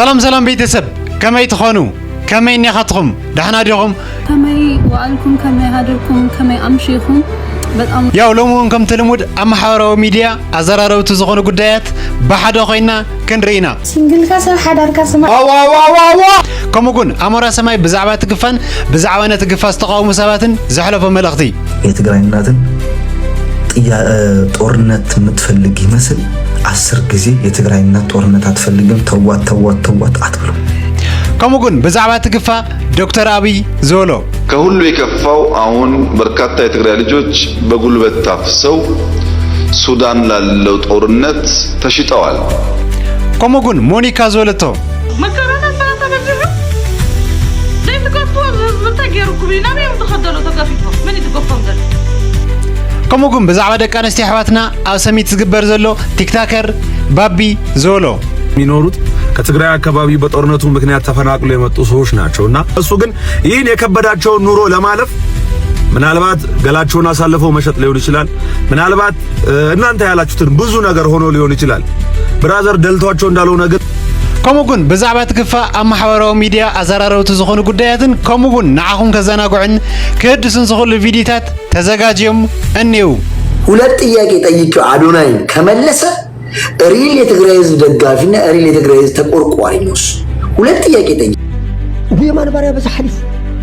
ሰላም ሰላም ቤተሰብ፣ ከመይ ትኾኑ? ከመይ እኒኻትኹም? ዳሕና ዲኹም? ከመይ ውዓልኩም? ከመይ ሃደርኩም? ከመይ ኣምሺኹም? በጣም ያው ሎሚ እውን ከምቲ ልሙድ ኣብ ማሕበራዊ ሚድያ ኣዘራረብቲ ዝኾኑ ጉዳያት ብሓደ ኮይና ክንርኢ ኢና። ሲንግልካ ሰብ ሓዳርካ ስማ ከምኡ እውን ኣሞራ ሰማይ ብዛዕባ እቲ ግፋን ብዛዕባ ነቲ ግፋ ዝተቃወሙ ሰባትን ዘሕለፎ መልእኽቲ። የትግራይ እናትን ጥያ- ጦርነት የምትፈልግ ይመስል አስር ጊዜ የትግራይ እናት ጦርነት አትፈልግም። ተዋት ተዋት ተዋት አትብሉ። ከምኡ ግን ብዛዕባ እቲ ግፋ ዶክተር ኣብይ ዝበሎ ከሁሉ የከፋው አሁን በርካታ የትግራይ ልጆች በጉልበት ታፍሰው ሱዳን ላለው ጦርነት ተሽጠዋል። ከምኡ ግን ሞኒካ ዝበለቶ መከራና ሰላሳ በዚሑ ዘይትገፍዎ ህዝቢ እንታይ ገይሩኩም እዩ ናበይ እዮም ዝኸደሉ ተገፊፎም መን እዩ ዝገፎም ዘሎ ከምኡ ግን ብዛዕባ ደቂ ኣንስትዮ ኣሕዋትና ኣብ ሰሚት ዝግበር ዘሎ ቲክታከር ባቢ ዝበሎ የሚኖሩት ከትግራይ አካባቢ በጦርነቱ ምክንያት ተፈናቅሎ የመጡ ሰዎች ናቸው እና እሱ ግን ይህን የከበዳቸውን ኑሮ ለማለፍ ምናልባት ገላቸውን አሳልፈው መሸጥ ሊሆን ይችላል። ምናልባት እናንተ ያላችሁትን ብዙ ነገር ሆኖ ሊሆን ይችላል። ብራዘር ደልቷቸው እንዳልሆነ ግን ከምኡ ግን ብዛዕባ እቲ ግፋ ኣብ ማሕበራዊ ሚድያ ኣዘራረብቲ ዝኾኑ ጉዳያትን ከምኡ ግን ንዓኹም ከዘናግዑን ክህድሱን ዝኽእሉ ቪዲዮታት ተዘጋጅዮም እኒው። ሁለት ጥያቄ ጠይቄው አዶናይን ከመለሰ ሪል የትግራይ ህዝብ ደጋፊና ሪል የትግራይ ህዝብ ተቆርቋሪ ነውስ። ሁለት ጥያቄ ጠይቄ እቡ የማነ ባርያ በዛ ሓሊፉ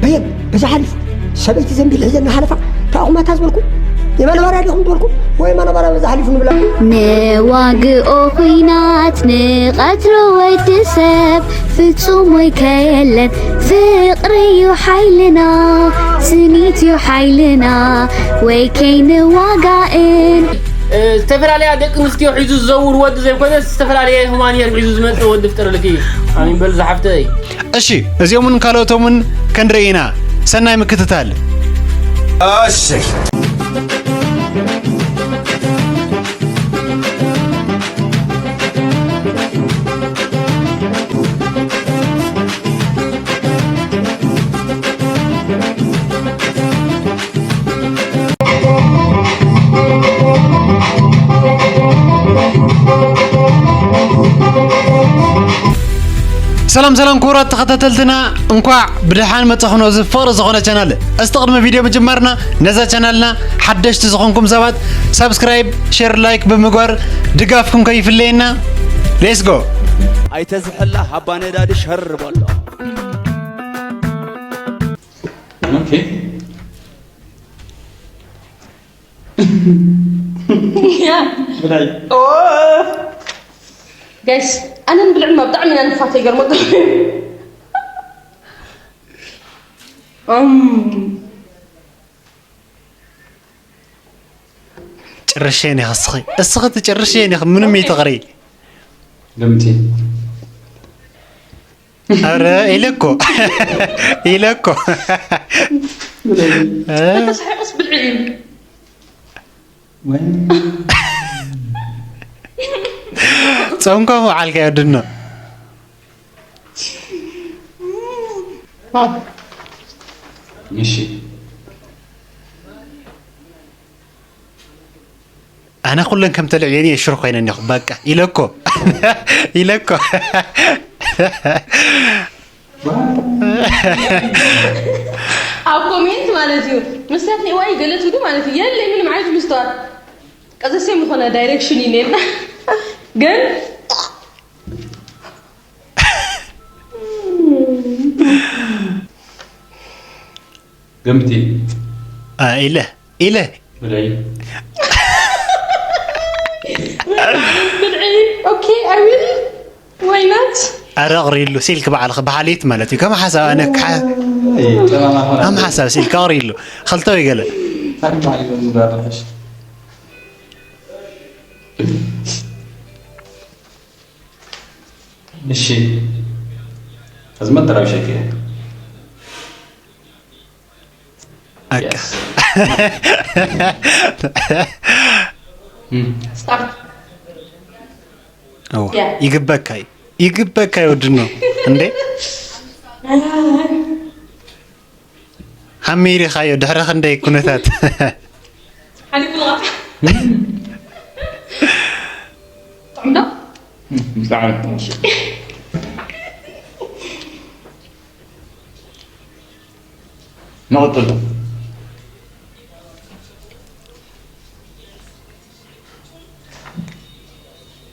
በየን በዛ ሓሊፉ ሰበይቲ ዘንቢል ሒዘ እናሓለፋ ታኹማታ ዝበልኩ የማነ ባርያ ዲኹም ዝበልኩ ወይ የማነ ባርያ በዛ ሓሊፉ ንብላ ንዋግኦ ኹናት ንቐትሎ ወዲ ሰብ ፍጹም ወይ ከየለን ፍቕሪ እዩ ሓይልና ስኒት እዩ ሓይልና ወይ ከይንዋጋእን ዝተፈላለያ ደቂ ኣንስትዮ ሒዙ ዝዘውር ወዲ ዘይኮነስ ዝተፈላለየ ሁማንየር ሒዙ ዝመፅእ ወዲ ፍጠረልኪ እዩ ኣሚን በል ዝሓፍተይ እሺ እዚኦምን ካልኦቶምን ክንርኢ ኢና ሰናይ ምክትታል እሺ ሰላም ሰላም ክቡራት ተኸታተልትና እንኳዕ ብድሓን መጻኹም ኣብዚ ፍቕሪ ዝኾነ ቻናል እስቲ ቅድሚ ቪድዮ ምጅማርና ነዛ ቻናልና ሓደሽቲ ዝኾንኩም ሰባት ሳብስክራይብ ሼር ላይክ ብምግባር ድጋፍኩም ከይፍለየና let's go ኣይተዝሕላ ሃባ ነዳዲ ሸር በሎ ጋይስ ኣነን ብልዕን ማ ብጣዕሚ ኢና ንፋተ ይገርመካ ጭርሽን ኢኻ እስኺ እስኺ ትጭርሽን ኢኺ ምንም ይትቕሪ ግምቲ ኧረ ኢለ እኮ ኢለ እኮ ተስሒቁስ ብልዒ እዩ ጾምካ ምውዓልካ የድኖ እሺ ኣነ ኩለን ከም ተልዕየኒ የሽሩ ኮይነ እኒኹ በቃ ኢለኮ ኢለኮ ኣብ ኮሜንት ማለት እዩ ምስትያት ኔዋ እዩ ገለ ትብሉ ማለት እዩ የለ ምንም ዓይነት ምስትዋት ቀዘሴም ዝኾነ ዳይሬክሽን እዩ ኔና ግን ገምቲ ኢለ ኢለ ብለይ ብልዒ okay I will why not ኣረ ኣቕሪሉ ሲልክ በዓልኺ ብሓልየት ማለት እዩ ከም ሓሳብ ኣነ ከም ሓሳብ ሲልክ ኣቕሪሉ ክልተ ወይ ገለ እሺ ሕዝመት ተራብሸክ እየ ይግበካ ይግበካ ይወድኖ እንዴ ሓሚሪኻዮ ድሕሪ ክንደይ ኩነታት ሓሊፉ ጥዑም ዶ ብጣዕሚ ንቕጽል።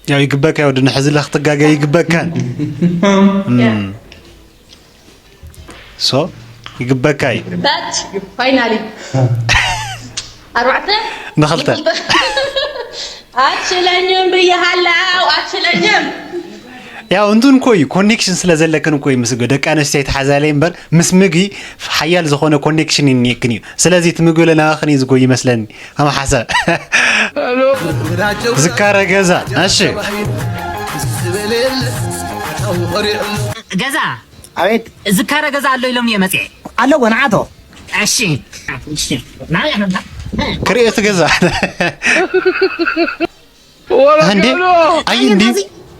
ያው ይግበካ፣ ያው ድንሕ ዝለ ክትጋገ ይግበካን። ሶ ይግበካ እዩ። ዳች ፋይናሊ ኣርባዕተ ንኽልተ። ኣትሽለኝም ብያሃላው ኣትሽለኝም። ያው እንትን እኮ እዩ ኮኔክሽን ስለ ዘለክን እኮ እዩ ምስ ደቂ ኣንስትዮ ይተሓዛለይ እምበር ምስ ምግቢ ሓያል ዝኾነ ኮኔክሽን ይኒየክን እዩ። ስለዚ እቲ ምግቢ ለናባኽን እዩ ዝጎይ ይመስለኒ። ኣመሓሰብ ዝካረ ገዛ። እሺ ገዛ ኣቤት ዝካረ ገዛ ኣሎ ኢሎም እየ መፅኤ ኣለዎ ንዓቶ እሺ እሺ ክርኢ እቲ ገዛ እንዴ ኣይ እንዲ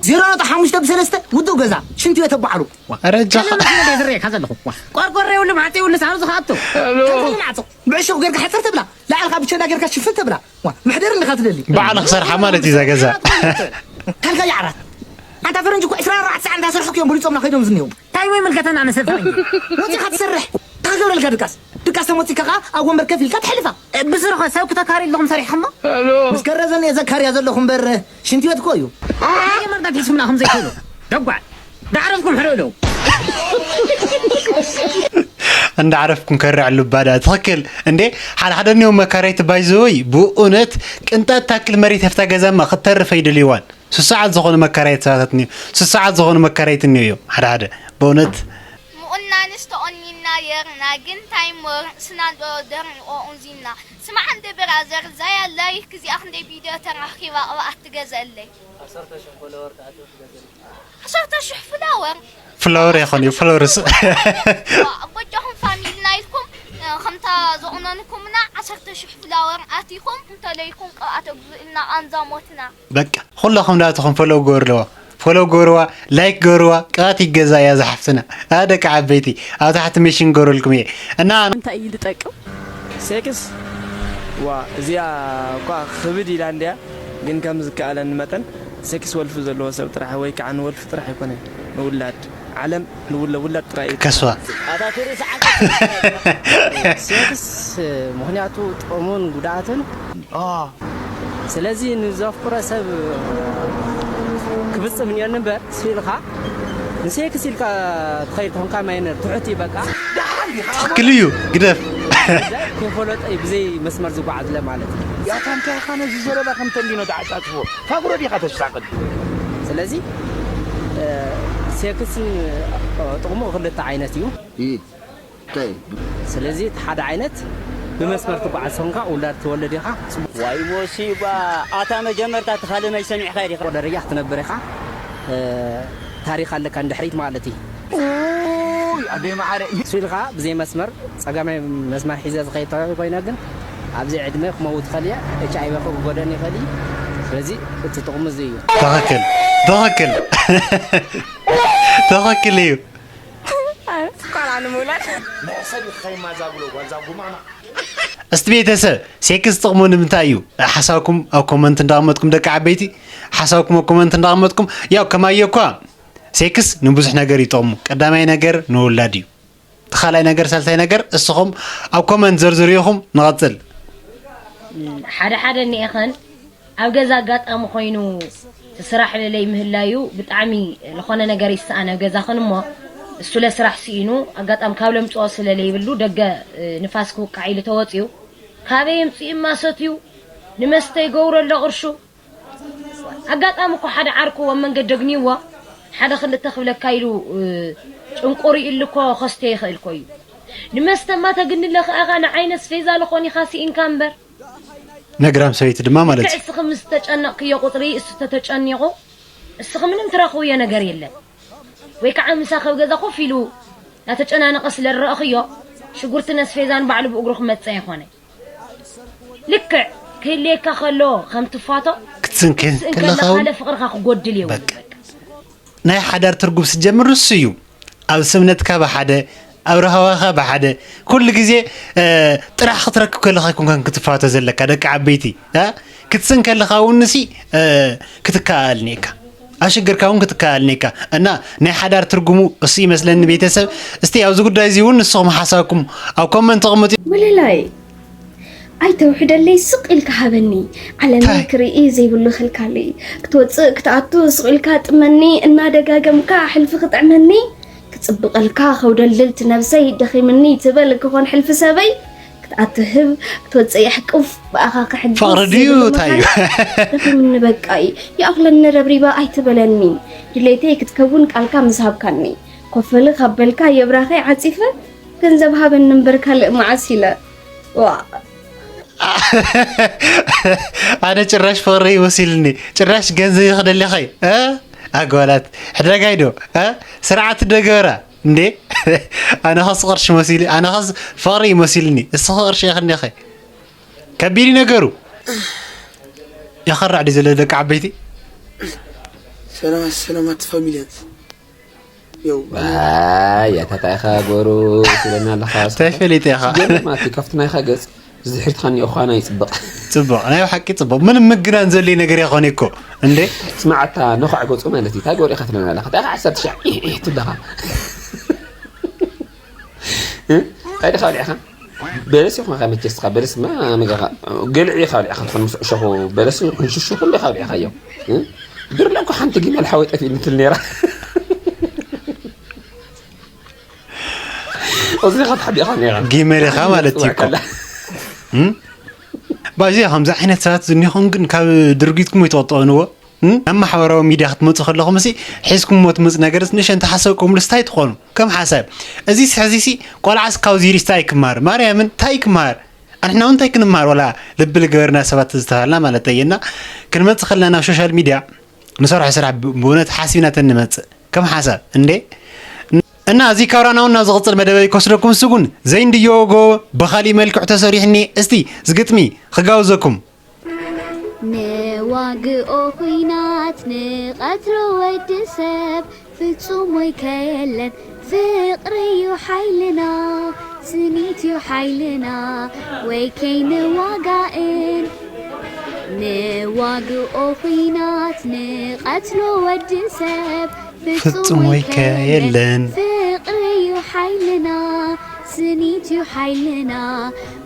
ዜሮ ነጥቢ ሓሙሽተ ብሰለስተ ውዱእ ገዛ ሽንቲ ቤት ተባዕሉ ረጃኻ ዝረካ ዘለኹ ቆርቆሮ የብሉ ማዕፀ የብሉ ሳሉ ዝኸኣቶ ማዕፆ ብዕሾኽ ጌርካ ሕፅር ትብላ ላዕልካ ብቸዳ ጌርካ ሽፍን ትብላ ዋ፣ መሕደሪ እንዲኻ ትደሊ ባዕሉ ክሰርሓ ማለት እዩ እዛ ገዛ ካልካ ይዓራት ኣንታ ፈረንጂ እኮ ዕስራን ኣርባዕተ ሰዓት እንዳሰርሑ እዮም ብሊፆምና ከይዶም ዝኒው እንታይ ወይ ምልከተና ንሰብ ፈረንጂ ወፂኻ ትሰርሕ እንታይ ገብረልካ ድቃስ ድቃስ ተመፂካ ከዓ ኣብ ወንበር ከፍ ኢልካ ትሕልፋ ብስርሖ ሰብ ክተካሪ ኣለኹም ሰሪሕኹሞ ምስ ገረዘኒ እየ ዘካርያ ዘለኹ እምበር ሽንቲ ቤት እኮ እዩ መርዳት ሒዝኩምና ከም ዘይክእሉ ደጓል ዳዕረፍኩም ሕርእ ለው እንዳዕረፍኩም ከርዕ ልባዳ ትኽክል እንዴ ሓደ ሓደ እኒኦም መካረይቲ ባይዘወይ ብእውነት ቅንጣት ታክል መሬት የፍታ ገዛማ ክተርፍ ኣይደልይዋን ስሰዓት ዝኾኑ መካረይቲ ሰባታት እኒኦ ስሰዓት ዝኾኑ መካረይቲ እኒኦ እዮም ሓደ ሓደ ብእውነት ምቑናንስ ተቖኒንና ኔርና ግን ታይም ርእስና ዶ ደሪቑ ቑንዚና። ስማዕ እንደ ብራዘር ዛያ ላይክ እዚኣ ክንደይ ቪድዮ ተራኺባ ቅብኣት ትገዝአለይ። ዓሰርተ ሽሕ ፍላወር ፍላወር ይኾን እዩ ፍላወርስ በጃኹም ፋሚልና ኢልኩም ከምታ ዘቑነንኩምና ዓሰርተ ሽሕ ፍላወር ኣቲኹም እንተለይኩም ቅብኣት ኣግዝእልና ቃንዛ ሞትና። በቃ ኩላኹም ናትኹም ፎሎው ግበሩ ኣለዋ ፎሎው ግበርዋ ላይክ ግበርዋ ቅባት ይገዛ እያ ዝሓፍትና ኣ ደቂ ዓበይቲ ኣብ ታሕቲ ሜሽን ግበረልኩም እየ እና እንታይ እዩ ዝጠቅም ሴክስ ዋ እዚኣ እኳ ክብድ ኢላ እንድያ ግን ከም ዝከኣለኒ መጠን ሴክስ ወልፊ ዘለዎ ሰብ ጥራሕ ወይ ከዓ ንወልፊ ጥራሕ ኣይኮነን ንውላድ ዓለም ንውለ ውላድ ጥራይ እዩ ከስዋ ኣታ ትርእስ ዓንተ ሴክስ ምክንያቱ ጥቕሙን ጉድኣትን ስለዚ ንዘፍቅሮ ሰብ ክፍፅም እኒኦኒ እምበር ስኢልካ ንሴክስ ኢልካ ትኸይድ ተኾንካ ማይነር ትሑት እዩ በቃ ትኽክል እዩ ግደፍ ከይፈለጠ እዩ ብዘይ መስመር ዝጓዓዝለ ማለት እዩ ያታ እንታይ ኢኻ ነዚ ዘለላ ከም ተንዲኖ ተዓጻጽፎ ፋጉሮ ዲኻ ተስታቅል ስለዚ ሴክስን ጥቕሙ ክልተ ዓይነት እዩ ስለዚ እቲ ሓደ ዓይነት ብመስመር ትጓዓዝ ኮንካ ውላድ ትወልድ ኢኻ ዋይ ሞሲባ ኣታ መጀመርታ እቲ ካልእ ናይ ሰሚዕካ ዲኻ ደረጃ ክትነብር ኢኻ ታሪኽ ኣለካ ንድሕሪት ማለት እዩ ኣደይ መዓረ እሱ ኢልካ ብዘይ መስመር ጸጋማይ መስመር ሒዘ ዝኸይድ ተባሂሉ ኮይነ ግን ኣብዚ ዕድመ ክመውት ይኽእል እየ ኤች ኣይቪ ክጎደኒ ይኽእል እዩ ስለዚ እቲ ጥቕሙ እዚ እዩ ትኽክል ትኽክል ትኽክል እዩ ስኳር ንምውላድ መሕሰብ ይኸይማ ዛጉሎ ጓልዛ ጉማማ እስቲ ቤተሰብ ሴክስ ጥቕሙ ንምንታይ እዩ ሓሳብኩም ኣብ ኮመንት እንዳቐመጥኩም ደቂ ዓበይቲ ሓሳብኩም ኣብ ኮመንት እንዳቐመጥኩም ያው ከማየ እኳ ሴክስ ንብዙሕ ነገር ይጠቕሙ ቀዳማይ ነገር ንውላድ እዩ ተኻላይ ነገር ሳልሳይ ነገር እስኹም ኣብ ኮመንት ዘርዝሩ ኢኹም ንቐፅል ሓደ ሓደ እኒኤኸን ኣብ ገዛ ኣጋጣሚ ኮይኑ እቲ ስራሕ ለለይ ምህላዩ ብጣዕሚ ዝኾነ ነገር ይሰኣን ኣብ ገዛኽን እሞ እሱለ ስራሕ ስኢኑ ኣጋጣሚ ካብ ለምፅኦ ስለ ለይብሉ ደገ ንፋስ ክውቃዕ ኢሉ ተወፂኡ ካበይ የምፅኡ ማሰት እዩ ንመስተ ይገብሮ ኣሎ ቅርሹ ኣጋጣሚ እኮ ሓደ ዓርኩ ኣብ መንገዲ ደግንይዎ ሓደ ክልተ ክብለካ ኢሉ ጭንቁር ኢሉ እኮ ከስተ ይኽእል እኮ እዩ ንመስተ እማ ተግንለ ከኣኻ ንዓይነስ ፌዛ ልኾን ኢኻ ስኢንካ እምበር ነግራም ሰበይቲ ድማ ማለት ልክዕ እስኺ ምስ ተጨነቕክዮ ቁፅሪ እሱ ተተጨኒቑ እስኺ ምንም ትረኽብዮ ነገር የለን ወይ ከዓ ምሳኺ ኣብ ገዛ ኮፍ ኢሉ ናተጨናነቐ ስለ ዝረእኽዮ ሽጉርቲ ነስፌዛ ንባዕሉ ብእግሩ ክመፅእ ኣይኮነ ልክዕ ክህልየካ ከሎ ከም ትፋቶ ክትስንክን ክትስእን ከለኻ ከለኻ እውን ሓደ ፍቕርኻ ክጎድል የብሉን በቃ። በቃ። ናይ ሓዳር ትርጉም ስጀምር ንሱ እዩ ኣብ ስምነትካ ብሓደ ኣብ ረሃዋኻ ብሓደ ኩሉ ግዜ እ፣ ጥራሕ ክትረክብ ከለኻ ኣይኮንካን ክትፋቶ ዘለካ ደቂ ዓበይቲ እ? ክትስን ከለኻ እውን ንሲ እ፣ ክትከኣል ኒካ ኣሽግርካ እውን ክትከኣልኒ ኢካ። እና ናይ ሓዳር ትርጉሙ እሱ ይመስለኒ ቤተሰብ። እስቲ ኣብዚ ጉዳይ እዚ እውን ንስኹም ሓሳብኩም ኣብ ኮመንት ኣቕምጡ። ወለላይ ኣይተውሕደለይ ስቕ ኢልካ ሃበኒ ዓለመይ ታይ? ክርኢ ዘይብሉ ኽልካለይ ክትወፅእ ክትኣቱ ስቕ ኢልካ ጥመኒ እናደጋገምካ ሕልፊ ክጥዕመኒ ክፅብቐልካ ከውደልድል ትነብሰይ ደኺምኒ ትበል ክኾን ሕልፊ ሰበይ ክትኣትህብ ክትወፅእ የሕቅፍ ብኣኻ ክሕግዝ ፍቕሪ ድዩ ዘይብሉ ታይ እዩ? መሃሪ ደኺምኒ በቃይ ይኣኽለኒ ረብሪባ ኣይትበለኒ ድሌተይ ክትከውን ቃልካ ምስ ሃብካኒ ኮፈሊ ካብ በልካ የብራኸይ ዓፂፈ ገንዘብ ሃበኒ እምበር ካልእ መዓስ ኢለ ዋ ኣነ ጭራሽ ፍቕሪ ይመሲልኒ ጭራሽ ገንዘብ ይኽደለኸይ ኣጓላት ሕደጋይ ዶ ስርዓት ደገበራ እንዴ ኣነ ኸስ ቅርሺ መሲሉ ኣነ ኸስ ፍቕሪ ይመሲልኒ እስኸ ቅርሺ ኢኽኒኸ ከቢድ ነገሩ የኸራዕ ድዩ ዘሎ ደቂ ዓበይቲ ሰላማት ሰላማት ፋሚልያት ያታታ ኢኻ ጎሩ ትብለና ኣለኻ እንታይ ፈሊጠ ኢኻ ገርማት ካብቲ ናይኻ ገፅ ዝድሕርትኻ እኒኦ ኳና ይፅብቕ ፅቡቕ ናይ ሓቂ ፅቡቕ ምንም ምግናን ዘልይ ነገር ይኾነ እኮ እንዴ ስማዓታ ነዃዕ ገፁ ማለት እዩ እንታይ ጎሪኻ ትብለና ኣለኻ እንታይ ዓሰርተ ሻዕ ኢሕ ትብለኻ እንታይ ዲኻ ብሊዕኻ በለስ ኢኹ ኻ መቸስኻ በለስማ መገኻ ገልዒ ኢኻ ብሊዕኻ ትኾን ምስ ዕሸኹ በለስን ሕንሽሹ ኩሉ ኢኻ ብሊዕኻዮ ብርለ እኮ ሓንቲ ጊመል ሓወይ ጠፊእኒ ትብል ነይራ እዚ ኻ ተሓቢእኻ ነይራ ጊመል ኢኻ ማለት እዩ እኮ ባዚ ከምዚ ዓይነት ሰባት ዝኒኹም ግን ካብ ድርጊትኩም ይተወጠንዎ ኣብ ማሕበራዊ ሚድያ ክትመፁ ከለኹም ሲ ሒዝኩምዎ ትመፁ ነገር ንሸን ተሓሰብኩምሉ ስታይ ትኾኑ ከም ሓሳብ እዚ ሕዚ ሲ ቆልዓስ ካብዚ ሪስታ ኣይክመሃር ማርያምን እንታይ ክመሃር ኣንሕና እውን እንታይ ክንመሃር ወላ ልቢ ልገበርና ሰባት ዝተባሃልና ማለት እየ እና ክንመፅእ ከለና ናብ ሶሻል ሚድያ ንሰርሖ ስራሕ ብእውነት ሓሲብና ተንመፅእ ከም ሓሳብ እንዴ እና እዚ ካውራናውና ዝቕፅል መደበይ ከስደኩም ስጉን ዘይንድዮ ወጎ ብኻሊእ መልክዕ ተሰሪሕኒ እስቲ ዝግጥሚ ክጋብዘኩም ንዋግኦ ኹናት ንቐትሮ ወዲ ሰብ ፍጹም ወይ ከየለን ፍቕሪ ዩ ሓይልና ስኒት ዩ ሓይልና ወይ ከይንዋጋእን ንዋግኦ ኹናት ንቐትሎ ወዲ ሰብ ፍጹም ወይ ከየለን ፍቕሪ ዩ ሓይልና ስኒት ዩ ሓይልና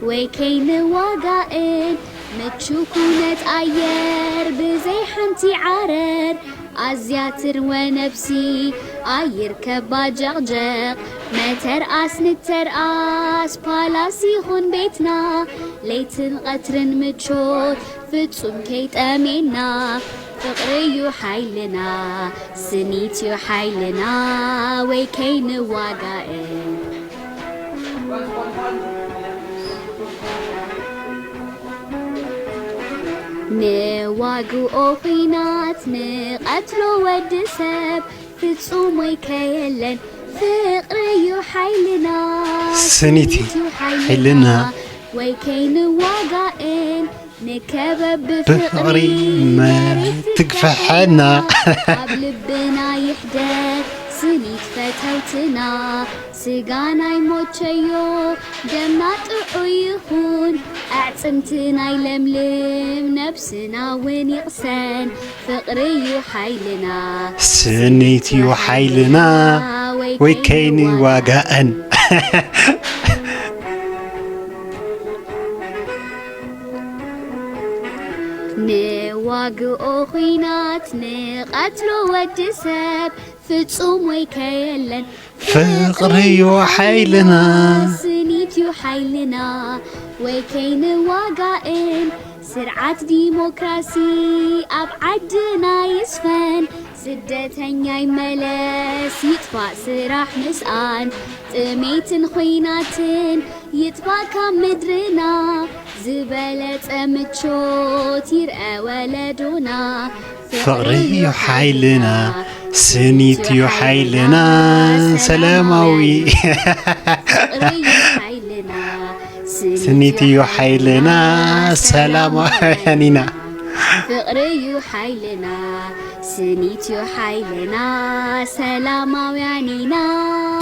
ወይ ከይንዋጋእን ምቹ ኩነት ኣየር ብዘይ ሓንቲ ዓረር ኣዝያ ትርወ ነብሲ ኣይርከብ ባጃቕጀቕ መተርኣስ ንተርኣስ ፓላስ ይኹን ቤትና ለይትን ቐትርን ምቾት ፍጹም ከይጠሜና ፍቕሪ ዩ ሓይልና ስኒት ዩ ሓይልና ወይ ከይንዋጋእ ንዋግኦ ኹናት ንቐትሎ ወዲ ሰብ ፍጹም ወይ ከየለን ፍቕሪ ዩ ሓይልና ስኒት ዩ ሓይልና ወይ ከይንዋጋእን ንከበብ ብፍቕሪ ብፍቕሪ መሬት ትግፈሐና ኣብ ልብና ይሕደር ስኒት ፈተውትና ስጋና ይሞቸዮ ደምና ጥዑይ ይኹን ኣዕፅምትና ይለምልም ነብስና እውን ይቕሰን ፍቕሪ ዩ ሓይልና ስኒት ዩ ሓይልና ወይ ከይንዋጋእን ንዋግኦ ኹናት ንቐትሎ ወዲ ሰብ ፍጹም ወይ ከየለን ፍቕሪ ዩ ሓይልና ስኒት ዩ ሓይልና ወይ ከይንዋጋእን ስርዓት ዲሞክራሲ ኣብ ዓድና ይስፈን ስደተኛ ይመለስ ይጥፋእ ስራሕ ምስኣን ጥሜትን ኹናትን ይጥፋእ ካብ ምድርና ዝበለጸ ምቾት ይርአ ወለዶና ፍቕሪ ዩ ሓይልና ስኒት ዩ ሓይልና ሰላማዊ ፍቕሪ ዩ ሓይልና ስኒት ዩ ሓይልና ሰላማውያን ኢና ፍቕሪ ዩ ሓይልና ስኒት ዩ ሓይልና ሰላማውያን ኢና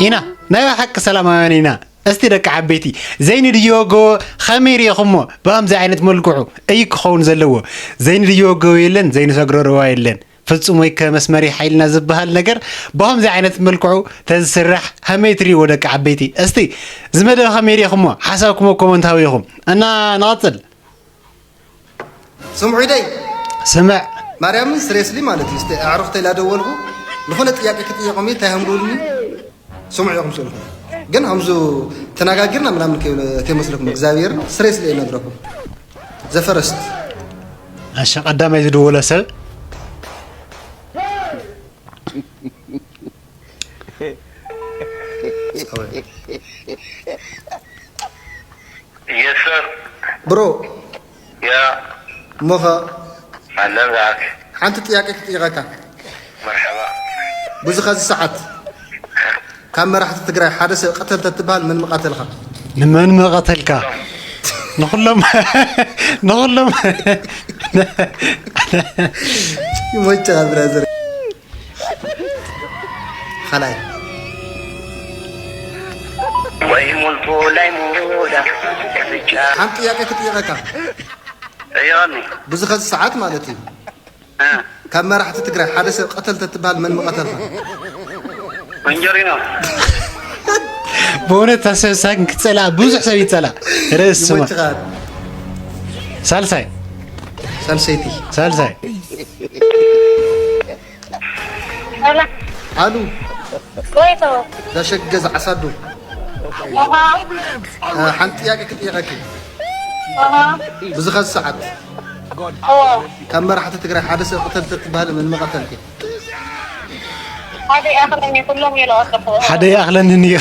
ኢና ናይ ሓቂ ሰላማውያን ኢና እስቲ ደቂ ዓበይቲ ዘይንድዮ ጎ ከመይ ርኢኹሞ ብከምዚ ዓይነት መልክዑ እዩ ክኸውን ዘለዎ ዘይንድዮ ጎ የለን ዘይንሰግሮ ርዋ የለን ፍጹም ወይ ከመስመሪ ሓይልና ዝበሃል ነገር ብኸምዚ ዓይነት መልክዑ ተዝስራሕ ከመይ ትርእይዎ ደቂ ዓበይቲ? እስቲ እዚ መደብ ከመይ ርኢኹሞ? ሓሳብኩም ኣብ ኮመንት ሃብኹም እና ንቐጽል። ስምዑ ኢደይ ስምዕ ማርያምን ስሬስሊ ማለት እዩ። እስቲ ኣዕሩኽተይ ላደወልኩ ዝኾነ ጥያቄ ክጥየቆም እዩ እንታይ ሃምዱልኒ ስምዑ ኢኹም ስእልኹም ግን ከምዙ ተነጋጊርና ምናምን ከይመስለኩም እግዚኣብሔር ስሬስሊ እነግረኩም ዘፈረስት ኣሸ ቀዳማይ ዝድወለ ሰብ የሰር ብሮ ያ እሞኸ ኣለን ዝዓክ ሓንቲ ጥያቄ ክጥይቐካ መርሐባ ብዙ ኸዚ ሰዓት ካብ መራሕቲ ትግራይ ሓደ ሰብ ቀተል ተትበሃል መን ምቐተልኻ ንመን መቐተልካ ንኹሎም ንኹሎም ይሞጨ ብራዘር ካልኣይ ወይ ሙልቱ ላይ ሙዳ ከፍጫ ሓንቲ ጥያቄ ክጥይቐካ እዮኒ ብዙ ኸዚ ሰዓት ማለት እዩ ካብ መራሕቲ ትግራይ ሓደ ሰብ ቀተል ተትበሃል መን ምቐተልካ መንጀሪኖ ብእውነት ታሰብሳን ክትፀላ ብዙሕ ሰብ ይፀላ ርእስ ስማ ይሞጭኻ ሳልሳይ ሳልሰይቲ ሳልሳይ ኣሉ ወይቶ ዳሸገ ዝዓሳዱ ሓንቲ ጥያቄ ክጥይቐኪ ብዙ ኸዚ ሰዓት ካብ መራሕቲ ትግራይ ሓደ ሰብ ቅተል ተትበሃል መን መቐተልኪ ሓደ ይኣኽለኒ ኩሎም እየ ዝቐተልኩ ሓደ ይኣኽለኒ እዩ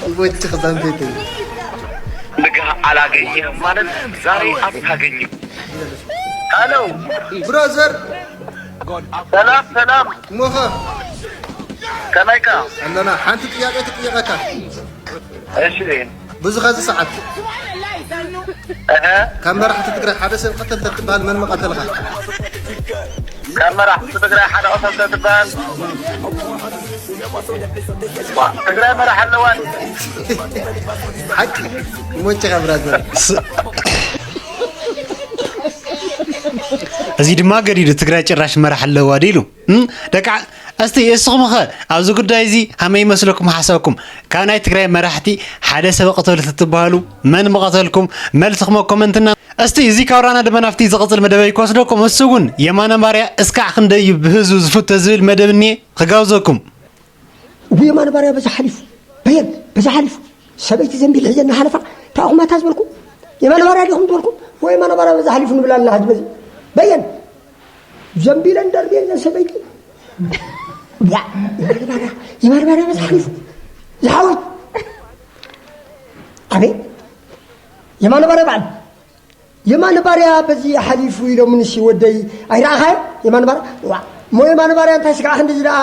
ይቦጭ ኸዛንተይተይ ንግህ አላገኘ ማለት ዛሬ አታገኝም። ሄሎ ብራዘር ሰላም ሰላም እሞኸ ከመይካ ኣለና ሓንቲ ጥያቄ ክጥይቐካ እሺ ብዙ ኸዚ ሰዓት እህ ካብ መራሕቲ ትግራይ ሓደ ሰብ ቀተል ተትበሃል መን መቐተልኻ ካብ መራሕቲ ትግራይ ሓደ ቀተል ተትበሃል ትግራይ መራሕ ኣለዋን ሓቂ ይሞጭኻ ብራዘር እዚ ድማ ገዲዱ ትግራይ ጭራሽ መራሕ ኣለዋ ዲሉ እም? ደቂ ዓ- እስቲ እስኹም ኸ ኣብዚ ጉዳይ እዚ ከመይ ይመስለኩም ሓሳብኩም ካብ ናይ ትግራይ መራሕቲ ሓደ ሰብ ቅተሉ ትትበሃሉ መን ምቐተልኩም መልስኹም ኣብ ኮመንትና እስቲ እዚ ካውራና ድማ ናብቲ ዝቕፅል መደበይ ክወስደኩም እሱ እውን የማነ ማርያ እስካዕ ክንደይ እዩ ብህዝቡ ዝፍቶ ዝብል መደብ እኒኤ ክጋብዘኩም እቡ የማነ ባርያ በዛ ሓሊፉ በየን በዛ ሓሊፉ ሰበይቲ ዘንቢል ሒዘ እናሓለፋ ታኹማታ ዝበልኩ የማነ ባርያ ዲኹም ዝበልኩ ወይ የማነ ባርያ በዛ ሓሊፉ ንብል ኣለና ሕጂ በዚ በየን ዘንቢለን ደርብየን ዘን ሰበይቲ ዋ፣ የማነ ባርያ የማነ ባርያ በዛ ሓሊፉ ዝሓወይ ኣቤት የማነ ባርያ በዓል የማነ ባርያ በዚ ሓሊፉ ኢሎምንሲ ወደይ ኣይረኣኻዮ የማነ ባርያ ዋ እሞ የማነ ባርያ እንታይ ስጋዕ ክንዲ እዚ ደኣ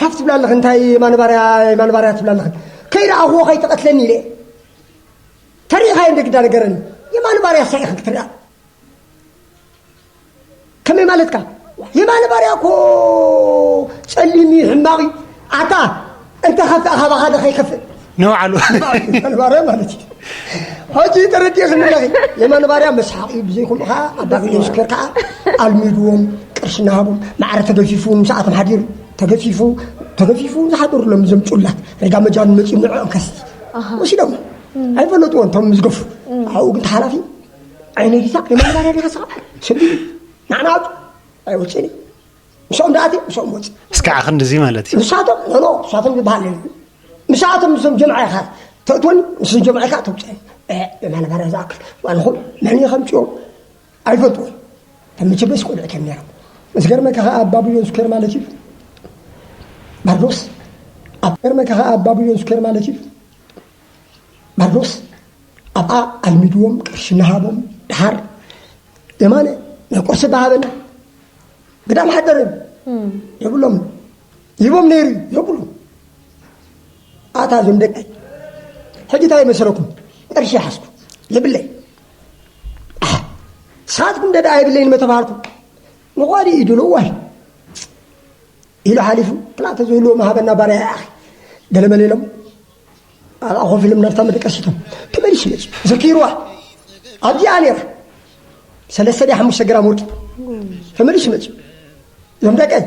ሓፍ ትብላ ኣለኺ እንታይ የማነ ባርያ የማነ ባርያ ትብላ ኣለኺ ከይረኣኽዎ ከይትቐትለኒ ኢለ ተሪኢኻዮ እንደ ግዳ ነገረኒ የማነ ባርያ ሳይ ኢኺ ክትሪኣ ከመይ ማለትካ የማነ ባርያ እኮ ጸሊም እዩ ሕማቕ እዩ ኣታ እንተ ከፍእ ካባኻ ዶ ከይከፍእ ንባዕሉ የማነ ባርያ ማለት እዩ ሕጂ ተረዲእኽኒ ኣለኺ የማነ ባርያ መስሓቕ እዩ ብዘይኮምኡ ከዓ ኣባ ሚልዮን ስኩር ከዓ ኣልሚድዎም ቅርሺ እናሃቦም ማዕረ ተገፊፉ ምሳኣቶም ሓዲሩ ተገፊፉ ተገፊፉ ዝሓደሩሎም እዞም ጩላት ሬጋ መጃኑ መፂኡ ንዕኦም ከስቲ ወሲዶም ኣይፈለጥዎን እቶም ዝገፉ ኣብኡ ግን ተሓላፊ ዓይነ ሪሳ የማነ ባርያ ዲኻ ስኻ ሰቢሉ ንዓና ኣውፅ ኣይወፅእን እዩ ምስኦም ደኣት ምስኦም ወፅ እስካዕ ክንድዚ ማለት እዩ ንሳቶም ኖኖ ንሳቶም ዝበሃል የለን ንሳቶም ምስም ጀምዓ ኢኻ ተእትወን ምስም ጀምዓ ኢኻ ተውፅአን የማነ ባርያ ዝኣክል ዋንኹም መን ከምፅኦም ኣይፈልጥዎን ተምችበስ ቆልዑ ተም ነይሮም ዝገርመካ ከዓ ኣብ ባቢሎን ስኩር ማለት እዩ ባርዶስ ኣብ ገርመካ ከዓ ኣብ ባቢሎን ስኩር ማለት እዩ ባርዶስ ኣብኣ ኣልሚድዎም ቅርሺ እናሃቦም ደሓር የማነ ናይ ቁርሲ ባሃበና ግዳም ሓደረ የብሎም ይቦም ነይሩ የብሉ ኣታ እዞም ደቀይ ሕጂ እንታይ ይመስለኩም ቅርሺ ሓዝኩ የብለይ ንስኻትኩም ደዳ የብለይ ንመተባሃልኩም ንኾዲ ኢድሉ ዋይ ኢሉ ሓሊፉ ክላተ ዝህልዎ ማሃበና ባርያ ይኣኺ ገለመለ ኢሎም ኣብኣ ኮፍ ኢሎም ናብታ መደቀሲቶም ተመሊሱ መፂ ዘኪርዋ ኣብዚኣ ነይራ ሰለስተ ድያ ሓሙሽተ ግራም ወርቂ ተመሊሱ መፅዩ። እዞም ደቀይ፣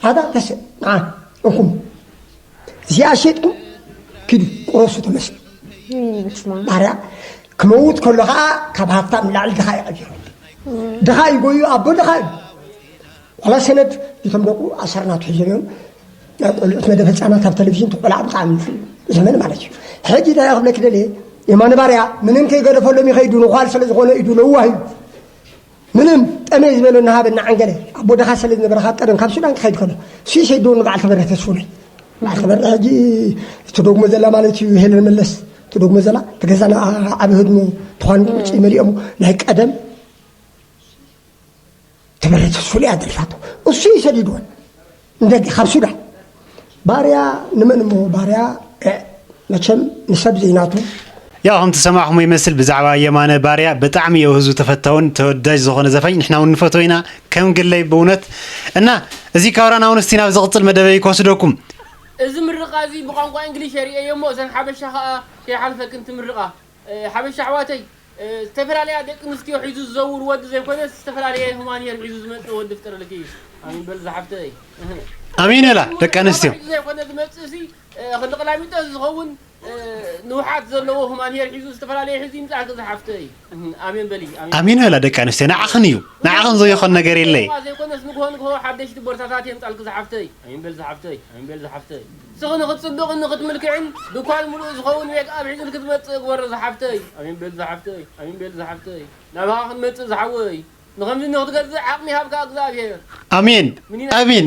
ኣታ ተሰ ንዓ እንኩም እዚኣ ሸጥኩም ኪዱ ቁረሱ ተመስሉ። ባርያ ክመውት ከሎ ከዓ ካብ ሃፍታም ንላዕሊ ድኻ እዩ ቀቢሩ። ድኻ እዩ ጎዩ፣ ኣቦ ድኻ እዩ። ዋላ ሰነድ እቶም ደቁ ኣሰርናቱ ሒዞም እዮም። ናይ ቆልዑት መደብ ህፃናት ኣብ ቴሌቪዥን ትቆልዓ ብጣዕሚ ዘመን ማለት እዩ። ሕጂ እንታይ ክብለክ ደልየ፣ የማነ ባርያ ምንም ከይገደፈሎም ይኸይዱ፣ ንኳል ስለ ዝኾነ ኢዱ ለዋህ እዩ። ምንም ጠመይ ዝበለና ሃበና ዓንገለ ኣቦ ደኻ ስለ ዝነበረ ካብ ቀደም ካብ ሱዳን ክኸይድ ከሎ ሲ ሰይዶ ንበዓል ተበረ ተስፉ ናይ በዓል ተበረ ሕጂ እቲ ዶግሞ ዘላ ማለት እዩ። ሄለን መለስ እቲ ዶግሞ ዘላ እቲ ገዛና ዓቢ ህድሞ ትኳን ቁጭ መሊኦም ናይ ቀደም ተበረ ተስፉ እያ ደልፋቶ እሱ ይሰዲድወን እንደገ ካብ ሱዳን ባርያ ንመን እሞ ባርያ መቸም ንሰብ ዘይናቱ። ያው ከም ትሰማዕኹሞ ይመስል ብዛዕባ የማነ ባርያ ብጣዕሚ የው ህዝቡ ተፈታውን ተወዳጅ ዝኾነ ዘፋኝ ንሕና እውን ንፈትዎ ኢና ከም ግለይ ብእውነት። እና እዚ ካውራና እውን እስቲ ናብ ዝቕፅል መደበይ ክወስደኩም። እዚ ምርቓ እዚ ብቋንቋ እንግሊሽ የርእየዮ እሞ እዘን ሓበሻ ኸኣ ከይሓልፈክን ትምርቓ። ሓበሻ ኣሕዋተይ ዝተፈላለያ ደቂ ኣንስትዮ ሒዙ ዝዘውር ወዲ ዘይኮነስ ዝተፈላለየ ሁማንሄር ሒዙ ዝመፅእ ወዲ ፍጠረልኪ እዩ። ኣሚን በል ዝሓፍተይ። ኣሚን እላ ደቂ ኣንስትዮ። ሒዙ ዘይኮነ ዝመፅእ ሲ ክንዲ ቅላሚጦ ዝኸውን ንውሓት ዘለዎ ሁማንሄር ሒዙ ዝተፈላለየ ሒዙ ይምፃእኪ ዝሓፍተይ። ኣሜን በሊ። ኣሜን እላ ደቂ ኣንስትዮ ንዓኽን እዩ ንዓኽን ዘይኾን ነገር የለይ። ዘይኮነስ ንግሆ ንግሆ ሓደሽቲ ቦርሳታት የምፃልኪ ዝሓፍተይ። ኣሜን በል ዝሓፍተይ። ኣሜን በል ዝሓፍተይ። ስኽኒ ክትፅብቕን ንኽትምልክዕን ድኳን ምሉእ ዝኸውን ሜክኣፕ ሒዝልኪ ዝመፅእ ግበሮ ዝሓፍተይ። ኣሜን በል ዝሓፍተይ። ኣሜን በል ዝሓፍተይ። ናባኻ ክንመፅእ ዝሓወይ ንኸምዚ ንኽትገዝእ ዓቕሚ ይሃብካ እግዚኣብሔር። ኣሜን ምኒና ኣሜን።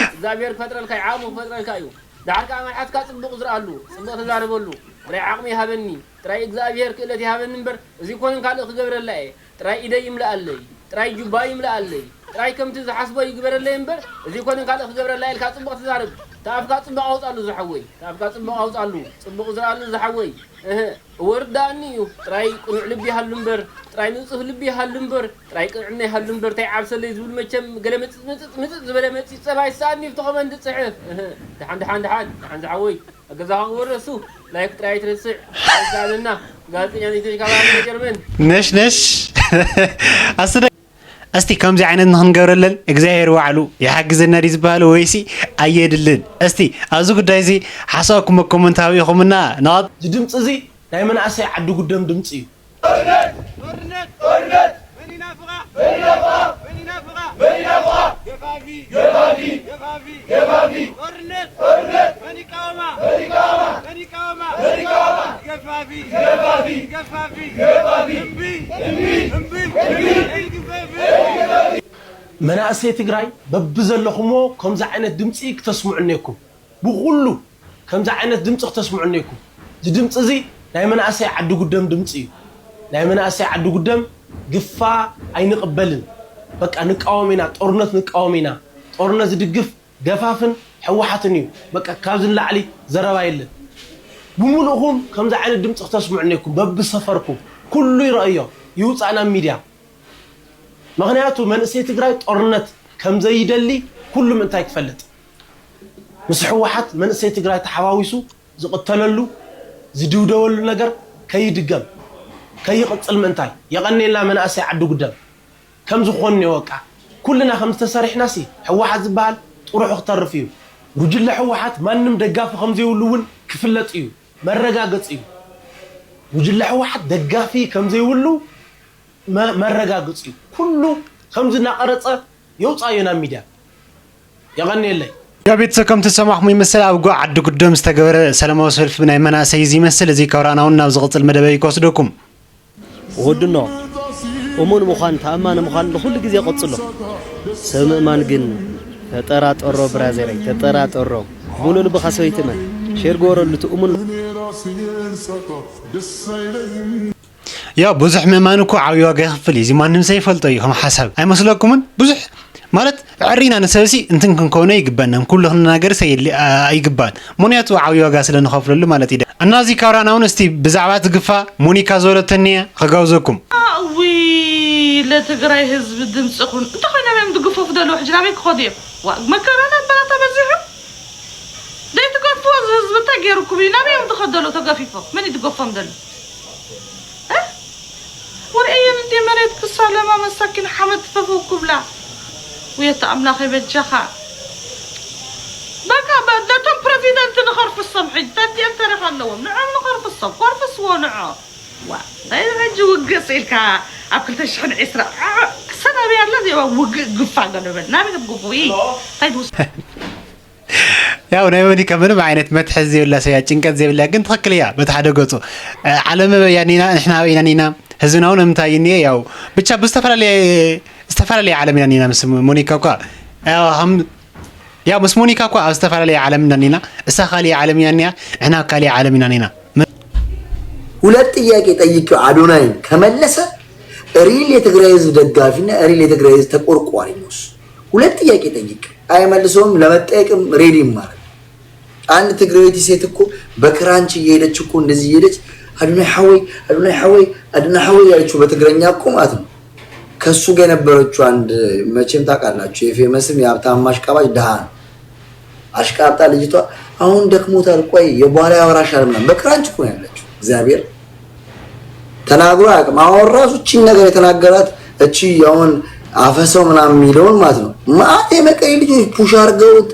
እግዚኣብሔር ክፈጥረልካ እዩ ዓቕሚ ክፈጥረልካ እዩ። ደሓር ከዓ መልሓስካ ፅቡቕ ዝረኣሉ ፅቡቕ ተዛረበሉ። ጥራይ ዓቕሚ ይሃበኒ ጥራይ እግዚኣብሔር ክእለት ይሃበኒ እምበር እዚ ኮንን ካልእ ክገብረላ እየ። ጥራይ ኢደይ ይምልኣለይ፣ ጥራይ ጁባይ ይምልኣለይ፣ ጥራይ ከምቲ ዝሓስቦ ይግበረለይ እምበር እዚ ኮነ ካልእ ክገብረላ ኢልካ ጽቡቕ ትዛረብ። ተኣፍካ ጽቡቕ ኣውጻሉ ዝሓወይ፣ ተኣፍካ ጽቡቕ ኣውጻሉ፣ ጽቡቕ ዝረኣሉ ዝሓወይ። እህ እወ ርዳኣኒ እዩ። ጥራይ ቅኑዕ ልቢ ይሃሉ እምበር፣ ጥራይ ንጹህ ልቢ ይሃሉ እምበር፣ ጥራይ ቅንዕና ይሃሉ እምበር ታይ ዓብሰለይ ዝብል መቸም ገለ ምጽጽ ምጽጽ ምጽጽ ዝበለ መጺጽ ጸባ ይሰኣኒ እዩ ብተኾመንዲ ጽሕፍ። እህ ደሓን ደሓን ደሓን ደሓን ዝሓወይ። ኣብ ገዛኻ ክወረሱ ላይክ ጥራይ ኣይትረስዕ። ኣይዛለና ጋዜጠኛ ዘይተሽካባሪ ጀርመን። ነሽ ነሽ ኣስደ እስቲ ከምዚ ዓይነት ንክንገብረለን እግዚኣብሔር ባዕሉ ይሓግዘና ድዩ ዝበሃል ወይሲ ኣየድልን? እስቲ ኣብዚ ጉዳይ እዚ ሓሳብኩም ኣብ ኮመንት ሃቡ ኢኹምና ንቐ እዚ ድምፂ እዚ ናይ መናእሰይ ዓዲ ጉደም ድምፂ እዩ። ጦርነት! ጦርነት! መን ይናፍቓ? መን ይናፍቓ? መን ይናፍቓ? መን ይናፍቓ? ገፋፊ! ገፋፊ! ገፋፊ! ገፋፊ! ጦርነት! ጦርነት! መን ይቃወማ? መን ይቃወማ? መን ይቃወማ? መን ይቃወማ? ገፋፊ! ገፋፊ! ገፋፊ! ገፋፊ! እምቢ! እምቢ! እምቢ! እምቢ! እምቢ! ገፋፊ! መናእሰይ ትግራይ በብዘለኹምዎ ከምዚ ዓይነት ድምፂ ክተስምዑ እኔኩም። ብኹሉ ከምዚ ዓይነት ድምፂ ክተስምዑ እኒኩም። እዚ ድምፂ እዚ ናይ መናእሰይ ዓዲ ጉደም ድምፂ እዩ። ናይ መናእሰይ ዓዲ ጉደም ግፋ ኣይንቕበልን። በቃ ንቃወም ኢና፣ ጦርነት ንቃወም ኢና። ጦርነት ዝድግፍ ገፋፍን ሕወሓትን እዩ። በቃ ካብዚ ንላዕሊ ዘረባ የለን። ብምሉእኹም ከምዚ ዓይነት ድምፂ ክተስምዑ እኒኩም። በብሰፈርኩም ኩሉ ይረአዮ፣ ይውፃእ ናብ ሚድያ። ምኽንያቱ መንእሰይ ትግራይ ጦርነት ከምዘይደሊ ኩሉ ምእንታይ ክፈልጥ። ምስ ህወሓት መንእሰይ ትግራይ ተሓዋዊሱ ዝቕተለሉ ዝድብደበሉ ነገር ከይድገም ከይቕፅል ምእንታይ። የቐንየልና መናእሰይ ዓዲ ጉደም። ከምዚ ክኾን እኒኦ በቃ። ኩልና ከምዚ ተሰሪሕናሲ ህወሓት ዝበሃል ጥርሑ ክተርፍ እዩ። ጉጅለ ህወሓት ማንም ደጋፊ ከምዘይብሉ እውን ክፍለጥ እዩ። መረጋገፂ እዩ። ጉጅለ ህወሓት ደጋፊ ከምዘይብሉ መረጋግፂ እዩ። ኩሉ ከምዚ እናቐረፀ የውፃዮ ናብ ሚድያ። የቐንየለይ። ያ ቤተሰብ ከም ትሰማዕኹም ይመስል ኣብ ጎ ዓዲ ጉደም ዝተገበረ ሰላማዊ ሰልፊ ናይ መናእሰይ እዚ ይመስል። እዚ ካብ ራእና እውን ናብ ዝቕፅል መደበይ ክወስደኩም። ወድኖ እሙን ምዃን ተኣማኒ ምዃን ንኹሉ ግዜ ቀጽሎ። ሰብ ምእማን ግን ተጠራጠሮ ብራዘረይ ተጠራጠሮ። ሙሉ ልብኻ ሰበይቲ እመን። ሼር ግበረሉ እቲ እሙን። ያው ብዙሕ ምእማን እኮ ዓብዪ ዋጋ ይኸፍል እዩ። እዚ ማንም ሰብ ይፈልጦ እዩ ከም ሓሳብ ኣይመስለኩምን? ብዙሕ ማለት ዕሪና ንሰብሲ እንትን ክንከውኖ ይግበናን ኩሉ ክንናገርስ ኣይግባን። ምኽንያቱ ዓብዪ ዋጋ ስለ ንኸፍለሉ ማለት እዩ። እና እዚ ካውራን እውን እስቲ ብዛዕባ ትግፋ ሞኒካ ዝበለቶ እኒኣ ክጋብዘኩም። እውይ ለትግራይ ህዝቢ ድምፂ ኩን እንተኾይኖም እዮም ዝግፈፉ ዘለዉ ሕጂ ናበይ ክኸዱ እዮም ዋ መከራና በላታ በዚሑ ዘይትገድፍዎ እዚ ህዝቢ እንታይ ገይሩኩም እዩ ናበይ እዮም ዝኸዱ ዘለዉ ተገፊፎም መን እዩ ዝገፎም ዘሎ እ? ወርኤየን መሬት ክሳለማ መሳኪን ሓመድ ትፈፈው ክብላ። ውየት ኣምላኽ ይበጃኻ። በቃ በ- ነቶም ፕረዚደንት ንኸርፍሶም ሕጂ ተንቲኦም ተረፍ ኣለዎም። ንዖም ንኸርፍሶም ከርፍስዎ ንዖ። ዋ እንታይ ሕጂ ውግእ ስኢልካ ኣብ ክልተ ሽሕን ዕስራ ሰናብያ ኣላ ዚባ ውግእ ግፋ ገለበል ናበይ ግፉ እንታይ ትውስ ያው ናይ ሞኒካ ምንም ዓይነት መትሐዚ ዘይብላ ሰያ ጭንቀት ዘይብላ ግን ትኽክል እያ። በቲ ሓደ ገፁ ዓለም ኣበይ ኢና ንሕና ኣበይ ኢና ህዝብና እውን እንታይ እኒኤ ያው ብቻ ብዝተፈላለየ ዝተፈላለየ ዓለም ኢና እኒና ምስ ሞኒካ እኳ ያው ሃም- ያው ምስ ሞኒካ እኳ ኣብ ዝተፈላለየ ዓለም ኢና እኒና እሳ ካሊእ ዓለም እያ እኒያ ንሕና ኣብ ካሊእ ዓለም ኢና እኒና ሁለት ጥያቄ ጠይቄው አዶናይን ከመለሰ ሪል የትግራይ ህዝብ ደጋፊና ሪል የትግራይ ህዝብ ተቆርቋሪ ነው እሱ። ሁለት ጥያቄ ጠይቄው አይመልሰውም። ለመጠየቅም ሬዲ ማለት አንድ ትግራዊት ሴት እኮ በክራንች እየሄደች እኮ እንደዚህ እየሄደች አዶናይ ሐወይ አዶናይ ሐወይ አዶናይ ሐወይ ያለችው በትግረኛ እኮ ማለት ነው። ከሱ ጋር የነበረችው አንድ መቼም ታውቃላችሁ የፌመስም የሀብታም አሽቃባጭ ድሃ ነው። አሽቃብጣ ልጅቷ አሁን ደክሞታል፣ ቆይ የበኋላ ያወራሻል ምናምን በክራንች እኮ ነው ያለችው። እግዚአብሔር ተናግሮ አያውቅም። አሁን ራሱ እቺን ነገር የተናገራት እቺ አሁን አፈሰው ምናምን የሚለውን ማለት ነው። ማአት የመቀሌ ልጆች ፑሽ አድርገውት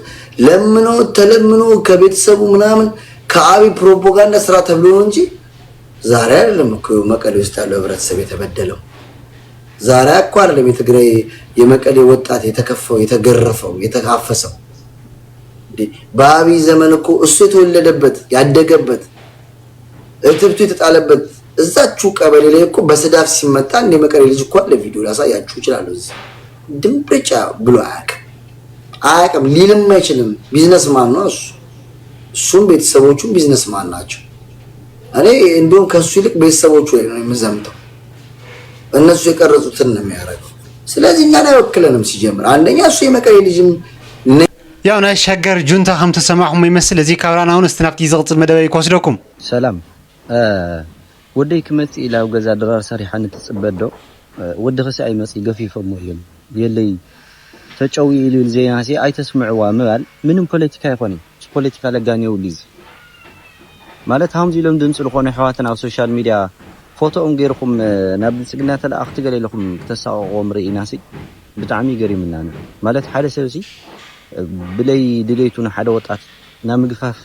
ለምነውት ተለምኖ ከቤተሰቡ ምናምን ከአብይ ፕሮፓጋንዳ ስራ ተብሎ ነው እንጂ ዛሬ አይደለም እኮ መቀሌ ውስጥ ያለው ህብረተሰብ የተበደለው። ዛሬ እኮ አይደለም የትግራይ የመቀሌ ወጣት የተከፈው የተገረፈው የተካፈሰው። እንዴ በአብይ ዘመን እኮ እሱ የተወለደበት ያደገበት እትብቱ የተጣለበት እዛችሁ ቀበሌ ላይ እኮ በሰዳፍ ሲመታ እንደ መቀሌ ልጅ እኮ አለ። ቪዲዮ ላሳያችሁ እችላለሁ። እዚህ ድንብርጫ ብሎ አያውቅም አያውቅም፣ ሊልም አይችልም። ቢዝነስ ማን ነው እሱ። እሱም ቤተሰቦቹም ቢዝነስ ማን ናቸው። እኔ እንዲሁም ከሱ ይልቅ ቤተሰቦቹ ላይ ነው የምዘምተው። እነሱ የቀረጹትን ነው የሚያደርገው። ስለዚህ እኛን አይወክለንም ሲጀምር። አንደኛ እሱ የመቀሌ ልጅም ያው ናይ ሸገር ጁንታ ከም ተሰማዕኹም ይመስል እዚ ካብራና እውን እስቲ ናብቲ ዝቕፅል መደበይ ክወስደኩም። ሰላም ወደይ ክመፅእ ኢላ ኣብ ገዛ ድራር ሰሪሓ ንትፅበ ዶ ወድኽሲ ኣይመፅእ ገፊፎሞ እዮም የለይ ተጨው ኢሉ ኢሉ ዜናሲ ኣይተስምዕዋ ምባል ምንም ፖለቲካ ኣይኮነን። ምስ ፖለቲካ ለጋን የብሉ እዚ ማለት ሃምዚ ኢሎም ድምፂ ዝኾኑ ኣሕዋትና ኣብ ሶሻል ሚድያ ፎቶኦም ገይርኹም ናብ ብልፅግና ተለኣኽቲ ገለ ኢልኹም ክተሳቕቕዎም ርኢናሲ ብጣዕሚ እዩ ገሪሙና። ማለት ሓደ ሰብሲ ብለይ ድሌቱ ንሓደ ወጣት ናብ ምግፋፍ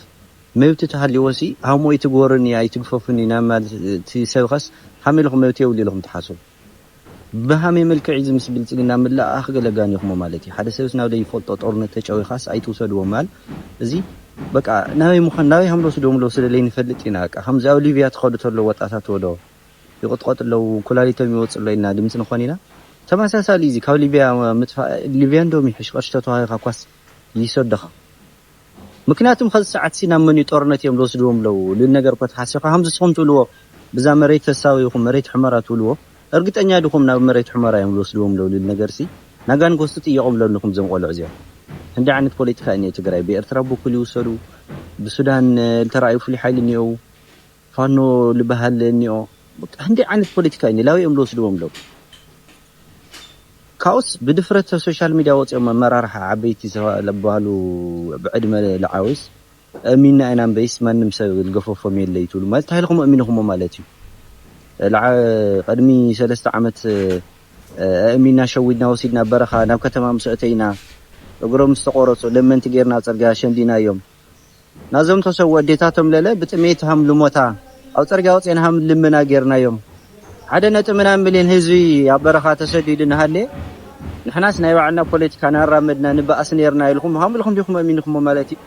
መብት ተሃልዎ ሲ ሃሞ ኣይትግበሩኒ ኣይትግፈፉኒ ናብ ማለት እቲ ሰብ ኸስ ሃመ ኢልኹም መብት የብሉ ኢልኹም ትሓስቡ ብሃመ መልክዕ እዚ ምስ ብልፅግና ምልኣኽ ገለ ጋኒኹሞ ማለት እዩ ሓደ ሰብስ ናብ ዘይፈልጦ ጦርነት ተጨዊኻስ ኣይትውሰድዎ ማል እዚ በቃ ናበይ ምዃን ናበይ ሃም ልወስድዎም ለው ስለ ለይንፈልጥ ኢና በቃ ከምዚ ኣብ ሊብያ ትኸዱ ተሎ ወጣታት ወዶ ይቕጥቀጡ ኣለዉ ኩላሊቶም ይወፅእ ኣሎ ኢልና ድምፂ ንኾን ኢና ተመሳሳሊ እዚ ካብ ሊብያ ምጥፋእ ሊብያ እንዶም ይሕሽ ቅርሺ ተተዋሂኻ ኳስ ይሰደኻ ምክንያቱም ኸዚ ሰዓት ሲ ናብ መን እዩ ጦርነት እዮም ዝወስድዎም ለው ልል ነገር እኮ ተሓሲኻ ከምዚ ስኹም ትብልዎ ብዛ መሬት ተሳዊኹም መሬት ሕመራ ትብልዎ እርግጠኛ ድኹም ናብ መሬት ሕመራ እዮም ዝወስድዎም ለው ልል ነገር ሲ ናጋን ጎስጡ ጥየቑም ለንኹም ዘም ቆልዑ እዚኦም ክንደይ ዓይነት ፖለቲካ እዩ ትግራይ ብኤርትራ ብኩል ይውሰዱ ብሱዳን ልተረኣዩ ፍሉይ ሓይሊ እኒኦ ፋኖ ልበሃል እኒኦ ክንደይ ዓይነት ፖለቲካ እዩ ላበይ እዮም ዝወስድዎም ለው ካብኡስ ብድፍረት ኣብ ሶሻል ሚድያ ወፂኦም ኣመራርሓ ዓበይቲ ለበሃሉ ብዕድመ ልዓዊስ ኣእሚንና ኢና እምበይስ ማንም ሰብ ዝገፈፎም የለይ ትብሉ ማለት እንታይ ኢልኩም ኣእሚንኩሞ ማለት እዩ ቅድሚ ሰለስተ ዓመት ኣእሚንና ሸዊድና ወሲድና በረኻ ናብ ከተማ ምስ ኣእተይና እግሮም ዝተቆረፁ ለመንቲ ጌርና ኣብ ፅርግያ ሸንዲናዮም ናዞም ተሰው ኣዴታቶም ለለ ብጥሜት ሃም ልሞታ ኣብ ፅርግያ ወፅኤን ሃም ልምና ጌርናዮም ሓደ ነጥብ ምናምን ሚልዮን ህዝቢ ኣብ በረኻ ተሰዲዱ እናሃለየ ንሕናስ ናይ ባዕልና ፖለቲካ እናራመድና ንበኣስ ኔርና ኢልኩም ሃም ኢልኩም ዲኹም ኣሚንኩሞ ማለት እዩ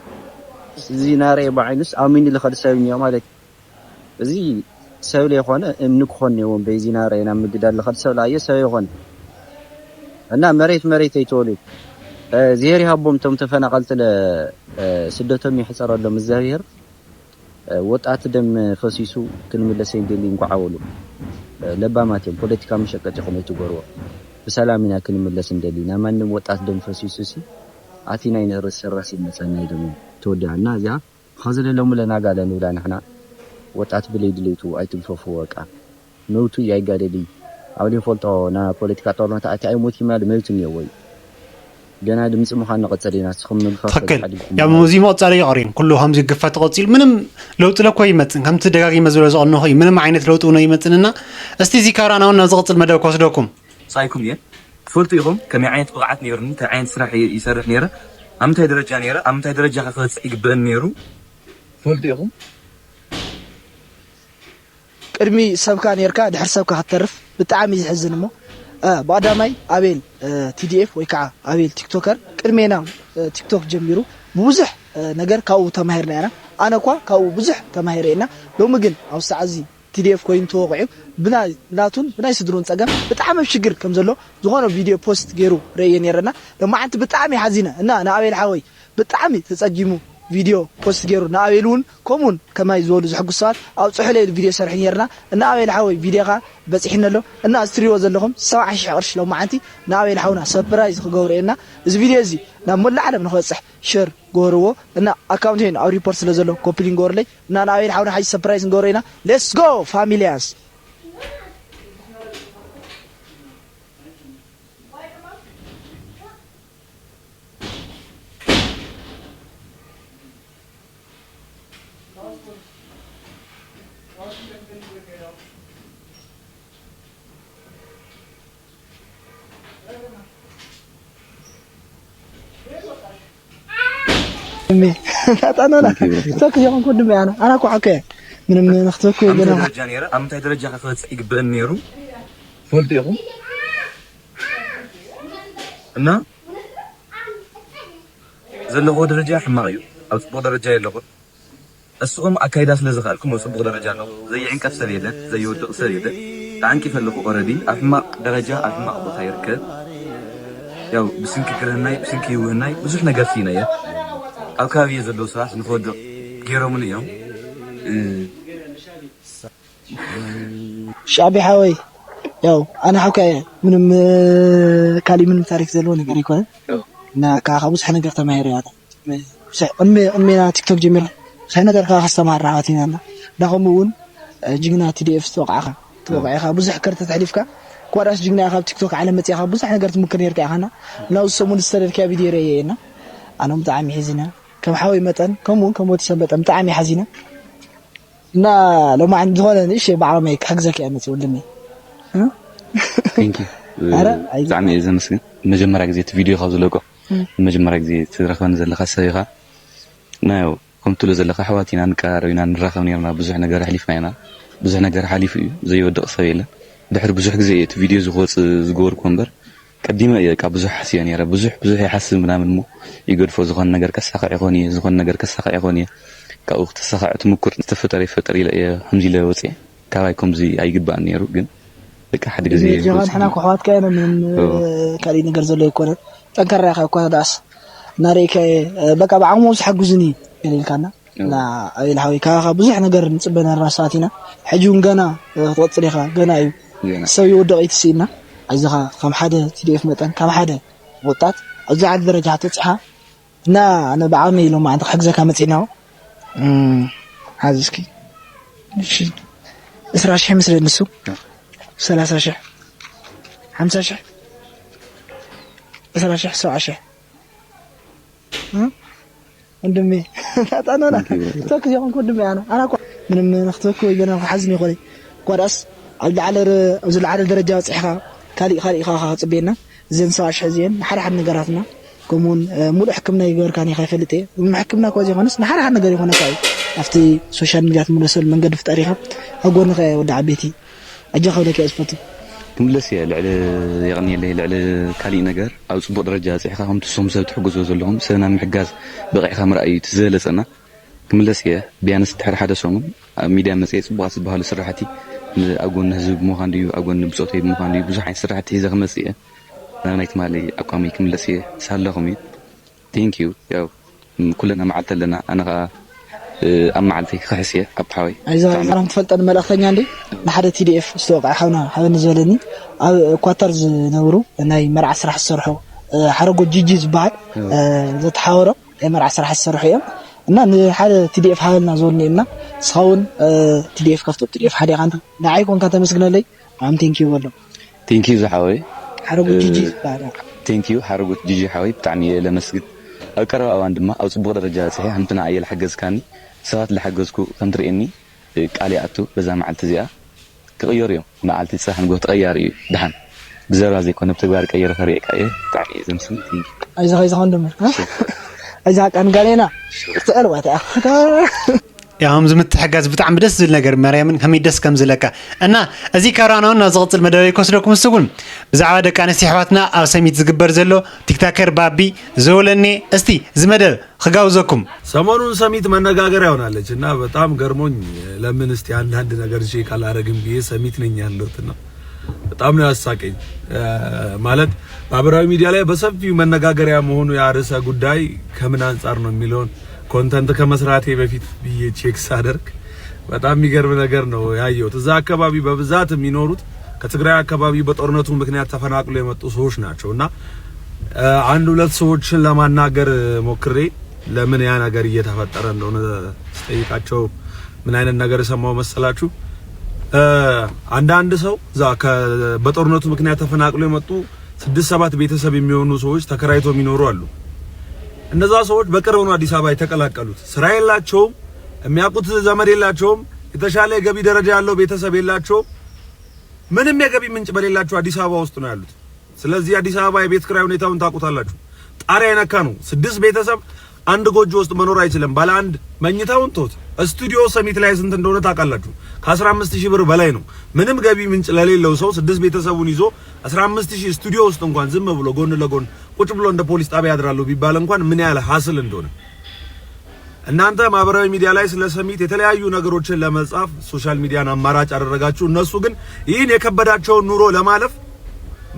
እዚ ናረኤ ብዓይኑስ ኣሚኑ ልኸድ ሰብ እኒኦ ማለት እዩ እዚ ሰብ ለይኾነ እምኒ ክኾን ነይዎም በይዚ ናረኤ ናብ ምግዳል ልኸድ ሰብ ለኣየ ሰብ ይኾነ እና መሬት መሬት ኣይትበሉ እግዜር ይሃቦም እቶም ተፈናቐልቲ ስደቶም የሕፀረሎም እግዚኣብሔር ወጣት ደም ፈሲሱ ክንምለስ ኣይንደሊ እንኳዕ ኣበሉ ለባማት እዮም ፖለቲካ መሸቀጢ ኢኹም ኣይትገርዎ ብሰላም ኢና ክንምለስ እንደሊ ናይ ማንም ወጣት ደም ፈሲሱ ሲ ኣቲና ኣይንእርስ ሰራስ ይመፀና ኢሎም እዮም ተወዲኣና እዚኣ ኸዚ ለሎሙ ለናጋለ ንብላ ንሕና ወጣት ብለይ ድሌቱ ኣይትግፈፍዎ በቃ መውቱ እዩ ኣይጋደል እዩ ኣብ ዘይፈልጦ ናይ ፖለቲካ ጦርነት ኣትዩ ኣይሞት ይማል መብት እኒኦዎ እዩ ገና ድምፂ ምዃን ንቐፅል ኢና። ንስኹም ንብኸ ትኽክል። ያው እዚ ምቕፃል እዩ ቀሪም ኩሉ ከምዚ ግፋ ተቐፂሉ ምንም ለውጢ ለኮ ይመፅን ከምቲ ደጋጊመ ዝብሎ ዝቐነኹ እዩ ምንም ዓይነት ለውጢ እውን ይመፅንና። እስቲ እዚ ካራና እውን ናብ ዝቕፅል መደብ ክወስደኩም። ሳይኩም እየ። ትፈልጡ ኢኹም ከመይ ዓይነት ብቕዓት ነይሩኒ፣ እንታይ ዓይነት ስራሕ እየ ይሰርሕ ነይረ፣ ኣብ ምንታይ ደረጃ ነይረ፣ ኣብ ምንታይ ደረጃ ከ ክበፅሕ ይግበእኒ ነይሩ ትፈልጡ ኢኹም። ቅድሚ ሰብካ ኔርካ ድሕር ሰብካ ክትተርፍ ብጣዕሚ እዩ ዝሕዝን እሞ እ፣ ብቐዳማይ ኣቤል እ፣ ቲዲኤፍ ወይ ከዓ ኣቤል ቲክቶከር ቅድሜና እ፣ ቲክቶክ ጀሚሩ ብብዙሕ እ፣ ነገር ካብኡ ተማሂርና ኢና። ኣነ እኳ ካብኡ ብዙሕ ተማሂረ ኢና። ሎሚ ግን ኣብ ሰዓት እዚ ቲዲኤፍ ኮይኑ ተወቂዑ ብናይ ናቱን ብናይ ስድሩን ፀገም ብጣዕሚ ኣብ ሽግር ከም ዘሎ ዝኾነ ቪድዮ ፖስት ገይሩ ረእየ ነይረና። ሎማዓንቲ ብጣዕሚ ሓዚነ እና ንኣቤል ሓወይ ብጣዕሚ ተፀጊሙ ቪድዮ ፖስት ገይሩ ንኣቤል እውን ከምኡውን ከማይ ዝበሉ ዝሕጉስ ሰባት ኣብፅሑለይ ኢሉ ቪድዮ ሰርሑ ነይርና እና ኣቤል ሓወይ ቪድዮኻ በፂሕኒ ኣሎ እና እዚ ትሪእዎ ዘለኹም ሰብዓ ሽሕ ቅርሺ ሎማዓንቲ ንኣቤል ሓውና ሰፕራይዝ ክገብሩ እና እዚ ቪድዮ እዚ ናብ መላእ ዓለም ንክበፅሕ ሸር ገበርዎ እና ኣካውንት ን ኣብ ሪፖርት ስለ ዘሎ ኮፒሊን ገበሩለይ እና ንኣቤል ሓውና ሓጂ ሰፕራይዝ ንገብሮ ኢና let's go familians እሜ ታጣኖና ቶክ ዚኹም ኩድም ያና ኣና ኮ ሐከ ምንም ንክትወክ ኣብ ምንታይ ገና ደረጃ ነይረ ኣብ ምንታይ ደረጃ ከ ክበፅሕ ይግበእኒ ነይሩ ትፈልጡ ኢኹም እና ዘለኹዎ ደረጃ ሕማቕ እዩ ኣብ ፅቡቕ ደረጃ የለኹን እስኹም ኣካይዳ ስለ ዝኸኣልኩም ኣብ ፅቡቕ ደረጃ ኣለኹ። ዘይዕንቀፍ ሰብ የለን፣ ዘይወድቕ ሰብ የለን። ተዓንቂፈ ኣለኹ ኦረዲ ኣብ ሕማቕ ደረጃ ኣብ ሕማቕ ቦታ ይርከብ። ያው ብስንኪ ግርህናይ ብስንኪ ይውህናይ ብዙሕ ነገር ስኢነ እየ። ኣብ ከባቢየ ዘለዉ ሰባት ንክወድቕ ገይሮምኒ እዮም። ሻዕቢ ሓወይ ያው ኣነ ሓውካ እየ ምንም ካሊእ ምንም ታሪክ ዘለዎ ነገር ኣይኮነን እና ካብ ብዙሕ ነገር ተማሂረ እየ ኣነ። ብዙሕ ቅድሚ ቅድሜና ቲክቶክ ጀሚርና ብዙሕ ነገር ካብ ከስተማሃር ዓወት ኢና እና እና ከምኡ እውን እ፣ ጅግና ቲዲኤፍ ዝተወቃዕካ ተወቃዒካ ብዙሕ ከርተት ኣሕሊፍካ ኳዳስ ጅግና ኢኻ ኣብ ቲክቶክ ዓለም መፂእካ ብዙሕ ነገር ትምክር ነርካ ኢኻና ናብዚ ሰሙን ዝተደልክያ ቪድዮ ርየ እና ኣነ ብጣዕሚ ሒዝና ከም ሓወይ መጠን ከምኡ እውን ከም ወዲ ሰብ መጠን ብጣዕሚ ሓዚና እና ሎማዓንቲ ዝኾነ ንእሽተይ ብዓቕመይ ክሕግዘካ እየ መፂእ ወንድመይ እ? Thank you። ኣረ፣ ኣይ- ብጣዕሚ እየ ዘመስግን። መጀመርያ ግዜ እቲ ቪድዮ ካብ ዝለቆ መጀመርያ ግዜ ትረኽበኒ ዘለኻ ሰብ ኢኻ። እና ያው ከም ትብሎ ዘለኻ ኣሕዋት ኢና፣ ንቀራረብ ኢና፣ ንራኸብ ነርና፣ ብዙሕ ነገር ኣሕሊፍና ኢና። ብዙሕ ነገር ሓሊፉ እዩ፣ ዘይወድቕ ሰብ የለን። ድሕሪ ብዙሕ ግዜ እየ እቲ ቪድዮ እዚ ክወፅእ ዝገበርኩዎ እምበር ቀዲመ እየ እቃ ብዙሕ ሓስየ ነይረ። ብዙሕ ብዙሕ ይሓስብ ምናምን እሞ ይገድፎ። ዝኾነ ነገር ከሳኽዕ ይኾን እየ፣ ዝኾነ ነገር ከሳኽዕ ይኾን እየ። ካብኡ ክተሳኽዕ ትምኩር፣ ዝተፈጠረ ይፈጠር ኢለ እየ ከምዚ ኢለ ወፅየ። ካባይ ከምዚ ኣይግባእን ነይሩ ግን በቃ ሓደ ግዜ ጀኻ ንሕና ክሕዋትካ ኢና ምንም ካልእ ነገር ዘሎ ኣይኮነን። ጠንካራ ኢኻ እኳ ዳኣስ እናርእካ እየ በቃ ብዓቕሞም ዝሓግዙኒ ገለ ኢልካና እና ኣቤል ሓወይ ካባኻ ብዙሕ ነገር ንፅበ ነርና ሰባት ኢና። ሕጂ እውን ገና ክትቐፅል ኢኻ ገና እዩ ሰብ ይወድቕ እዩ ትስኢና። ኣይዞኻ ከም ሓደ ቲዲኤፍ መጠን ካብ ሓደ ወጣት ኣብዚ ዓዲ ደረጃ ተፅሓ እና ኣነ ብዓቕሚ ኢሎም ኣንተ ክሕግዘካ መፂእና ሓዚ እስኪ እሺ እስራ ሽሕ መስለ ንሱ ሰላሳ ሽሕ ሓምሳ ሽሕ እስራ ሽሕ ሰብዓ ሽሕ ወንድሜ ታጣኖና ቶክ ዚኹም ወንድሜ ኣነ ኣና እኳ ምንም ንክትበክ ወይ ገና ክሓዝን ይኮነ እኳ ዳስ ኣብ ላዕለ ኣብዚ ላዕለ ደረጃ በፂሕካ ካሊእ ካሊእ ኢኻ ክፅበየና እዘን ሰብዓ ሽሕ እዚአን ንሓደ ሓደ ነገራትና ከምኡውን ሙሉእ ሕክምና ይገበርካኒ ከይፈልጥ እየ ሕክምና እኳ ዘይኮነስ ንሓደ ሓደ ነገር ይኮነካ እዩ ኣብቲ ሶሻል ሚድያ ትምለሰሉ መንገዲ ፍጠር ኢኻ ኣብ ጎንኻ እየ ወዲ ዓበይቲ ኣጆኻ ክብለካ እየ ዝፈቱ። ክምለስ እየ ልዕሊ የቕንየለይ ልዕሊ ካሊእ ነገር ኣብ ፅቡቕ ደረጃ በፂሕኻ ከምቲ ስኹም ሰብ ትሕግዝዎ ዘለኹም ሰብ ናብ ምሕጋዝ በቒዕኻ ምርኣይ እዩ እቲ ዝበለፀና ክምለስ እየ ቢያንስ ድሕሪ ሓደ ሰሙን ኣብ ሚድያ መፅየ ፅቡቓት ዝበሃሉ ስራሕቲ ኣብ ጎኒ ህዝቢ ብምዃን ድዩ ኣብ ጎኒ ብፆተይ ብምዃን ድዩ ብዙሕ ዓይነት ስራሕቲ ሒዘ ክመፅእ እየ ናብ ናይ ትማሊ ኣቋመይ ክምለስ እየ ሳለኹም እዩ thank you ያው ኩለና መዓልቲ ኣለና ኣነ ከዓ ኣብ መዓልተይ ክኽሕስ እየ ኣብ ሓወይ ኣይዞ ዛራም ትፈልጠኒ መልእክተኛ እንዲ ንሓደ ቲዲኤፍ ዝተወቅዐ ሓውና ሓበኒ ዝበለኒ ኣብ ኳታር ዝነብሩ ናይ መርዓ ስራሕ ዝሰርሑ ሓረጎ ጂጂ ዝበሃል ዘተሓወሮም ናይ መርዓ ስራሕ ዝሰርሑ እዮም እና ንሓደ ቲዲኤፍ ሃበልና ዝበሉኒ እና ንስኻ እውን ቲዲኤፍ ካብቶም ቲዲኤፍ ሓደ ኢኻ ንዓይ ኮንካ ተመስግነለይ ብጣዕሚ ቴንኪዩ በሎ ቴንኪዩ ዝሓወይ ሓረጎ ጂጂ ዝበሃል Thank you ሓረጎት ጂጂ ሓወይ፣ ብጣዕሚ እየ ለመስግን። ኣብ ቀረባ እዋን ድማ ኣብ ጽቡቕ ደረጃ በጺሐ፣ ከምቲ ንዓይ ለሓገዝካኒ ሰባት ለሓገዝኩ ከም ትርእየኒ ቃል ይኣቱ። በዛ መዓልቲ እዚኣ ክቕየሩ እዮም። መዓልቲ ጽባሕ ንግሆ ተቐያሪ እዩ። ደሓን ብዘረባ ዘይኮነ ብተግባር ቀይረ ከርእየካ እየ። ብጣዕሚ እየ ዘምስግን። Thank you። ኣይዞኻ ኣይዞኻ ወንድም። ኣይዞኻ ቃን ጋሌና ክትዕል ዋታ። ያው ከምዚ ምትሕጋዝ ብጣዕሚ ደስ ዝብል ነገር ማርያምን ከመይ ደስ ከም ዝለካ። እና እዚ ካራና እውን ናብ ዝቕፅል መደበይ ክወስደኩም እሱ እውን ብዛዕባ ደቂ ኣንስትዮ ኣሕዋትና ኣብ ሰሚት ዝግበር ዘሎ ቲክታከር ባቢ ዘውለኔ። እስቲ እዚ መደብ ክጋብዘኩም። ሰሞኑን ሰሚት መነጋገሪያ ሆናለች እና በጣም ገርሞኝ ለምን እስቲ አንዳንድ ነገር ቼክ አላረግም ብዬ ሰሚት ነኝ ያለሁት እና በጣም ነው ያሳቀኝ። ማለት ማህበራዊ ሚዲያ ላይ በሰፊው መነጋገሪያ መሆኑ ያ ርዕሰ ጉዳይ ከምን አንጻር ነው የሚለውን ኮንተንት ከመስራቴ በፊት ብዬ ቼክ ሳደርግ በጣም የሚገርም ነገር ነው ያየሁት። እዛ አካባቢ በብዛት የሚኖሩት ከትግራይ አካባቢ በጦርነቱ ምክንያት ተፈናቅሎ የመጡ ሰዎች ናቸው እና አንድ ሁለት ሰዎችን ለማናገር ሞክሬ ለምን ያ ነገር እየተፈጠረ እንደሆነ ስጠይቃቸው ምን አይነት ነገር የሰማው መሰላችሁ? አንዳንድ ሰው እዛ በጦርነቱ ምክንያት ተፈናቅሎ የመጡ ስድስት ሰባት ቤተሰብ የሚሆኑ ሰዎች ተከራይቶ የሚኖሩ አሉ። እነዛ ሰዎች በቅርብ ነው አዲስ አበባ የተቀላቀሉት። ስራ የላቸውም፣ የሚያውቁት ዘመድ የላቸውም፣ የተሻለ የገቢ ደረጃ ያለው ቤተሰብ የላቸውም። ምንም የገቢ ምንጭ በሌላቸው አዲስ አበባ ውስጥ ነው ያሉት። ስለዚህ አዲስ አበባ የቤት ክራይ ሁኔታውን ታውቁታላችሁ። ጣሪያ የነካ ነው። ስድስት ቤተሰብ አንድ ጎጆ ውስጥ መኖር አይችልም። ባለ አንድ መኝታውን ቶት ስቱዲዮ ሰሚት ላይ ስንት እንደሆነ ታውቃላችሁ። ከአስራ አምስት ሺህ ብር በላይ ነው። ምንም ገቢ ምንጭ ለሌለው ሰው ስድስት ቤተሰቡን ይዞ አስራ አምስት ሺህ ስቱዲዮ ውስጥ እንኳን ዝም ብሎ ጎን ለጎን ቁጭ ብሎ እንደ ፖሊስ ጣቢያ ያድራለሁ ቢባል እንኳን ምን ያህል ሀስል እንደሆነ እናንተ ማህበራዊ ሚዲያ ላይ ስለ ሰሚት የተለያዩ ነገሮችን ለመጻፍ ሶሻል ሚዲያን አማራጭ አደረጋችሁ። እነሱ ግን ይህን የከበዳቸውን ኑሮ ለማለፍ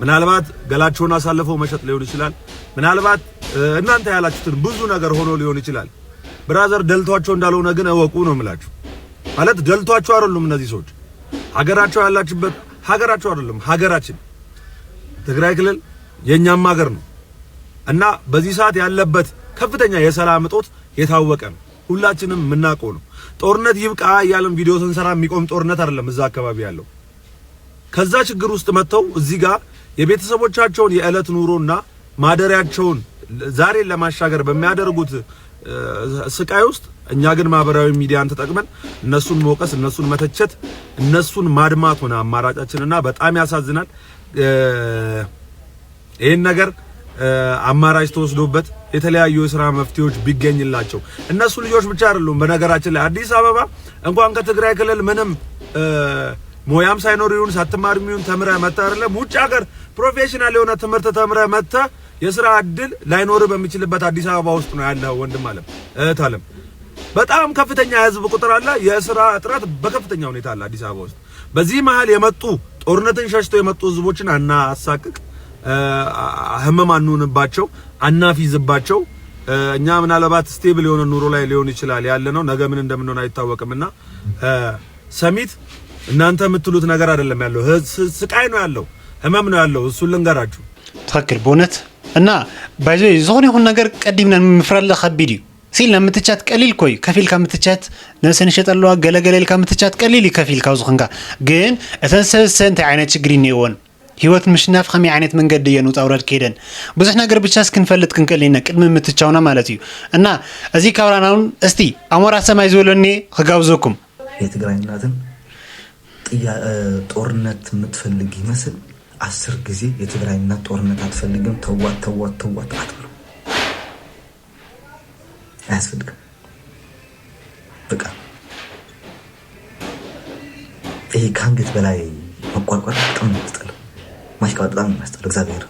ምናልባት ገላቸውን አሳልፈው መሸጥ ሊሆን ይችላል። ምናልባት እናንተ ያላችሁትን ብዙ ነገር ሆኖ ሊሆን ይችላል። ብራዘር ደልቷቸው እንዳልሆነ ግን እወቁ ነው የምላችሁ። ማለት ደልቷቸው አይደሉም እነዚህ ሰዎች። ሀገራቸው ያላችበት ሀገራቸው አይደለም ሀገራችን ትግራይ ክልል የእኛም ሀገር ነው እና በዚህ ሰዓት ያለበት ከፍተኛ የሰላም እጦት የታወቀ ነው። ሁላችንም የምናውቀው ነው። ጦርነት ይብቃ እያልን ቪዲዮ ስንሰራ የሚቆም ጦርነት አይደለም እዛ አካባቢ ያለው። ከዛ ችግር ውስጥ መጥተው እዚህ ጋር የቤተሰቦቻቸውን የዕለት ኑሮና ማደሪያቸውን ዛሬን ለማሻገር በሚያደርጉት ስቃይ ውስጥ እኛ ግን ማህበራዊ ሚዲያን ተጠቅመን እነሱን መውቀስ፣ እነሱን መተቸት፣ እነሱን ማድማት ሆነ አማራጫችንና በጣም ያሳዝናል። ይህን ነገር አማራጭ ተወስዶበት የተለያዩ የስራ መፍትሄዎች ቢገኝላቸው እነሱ ልጆች ብቻ አይደሉም። በነገራችን ላይ አዲስ አበባ እንኳን ከትግራይ ክልል ምንም ሞያም ሳይኖር ይሁን ሳትማር ይሁን ተምረ መተ አይደለም ውጭ ሀገር ፕሮፌሽናል የሆነ ትምህርት ተምረ መተ የስራ እድል ላይኖር በሚችልበት አዲስ አበባ ውስጥ ነው ያለ ወንድም አለም እህት አለም። በጣም ከፍተኛ የህዝብ ቁጥር አለ። የስራ እጥረት በከፍተኛ ሁኔታ አለ አዲስ አበባ ውስጥ። በዚህ መሀል የመጡ ጦርነትን ሸሽተው የመጡ ህዝቦችን አናሳቅቅ፣ ህመም አንሁንባቸው፣ አናፊዝባቸው። እኛ ምናልባት ስቴብል የሆነ ኑሮ ላይ ሊሆን ይችላል ያለ ነው። ነገ ምን እንደምንሆን አይታወቅም እና ሰሚት እናንተ የምትሉት ነገር አይደለም ያለው፣ ስቃይ ነው ያለው፣ ህመም ነው ያለው። እሱን ልንገራችሁ። ትክክል በእውነት እና ባይዞ ዝኾነ ይኹን ነገር ቀዲምና ምፍራለ ከቢድ እዩ። ሲልና ምትቻት ቀሊል እኮ እዩ። ከፊልካ ምትቻት ነብሰ ንሸጥ ኣለዋ ገለገለ ኢልካ ምትቻት ቀሊል እዩ። ከፊልካ ኣብዚ ኾንካ ግን እተን ሰብ እሰ እንታይ ዓይነት ችግር እኒኦወን? ህይወት ምሽናፍ ከመይ ዓይነት መንገዲ እየን ውጣ ውረድ ከይደን ብዙሕ ነገር ብቻስ ክንፈልጥ ክንክእል ኢና ቅድሚ ምትቻውና ማለት እዩ። እና እዚ ካብራና እውን እስቲ ኣሞራ ሰማይ ዝበለኒ ክጋብዘኩም። የትግራይ እናትን ጥያ- እ፣ ጦርነት የምትፈልግ ይመስል አስር ጊዜ የትግራይ እናት ጦርነት አትፈልግም። ተዋት ተዋት ተዋት አትበሉ። አያስፈልግም። በቃ ይሄ ከአንገት በላይ መቋቋም በጣም ነው የሚያስጠላው። ማሽቃበጥ በጣም ነው የሚያስጠላው። እግዚአብሔር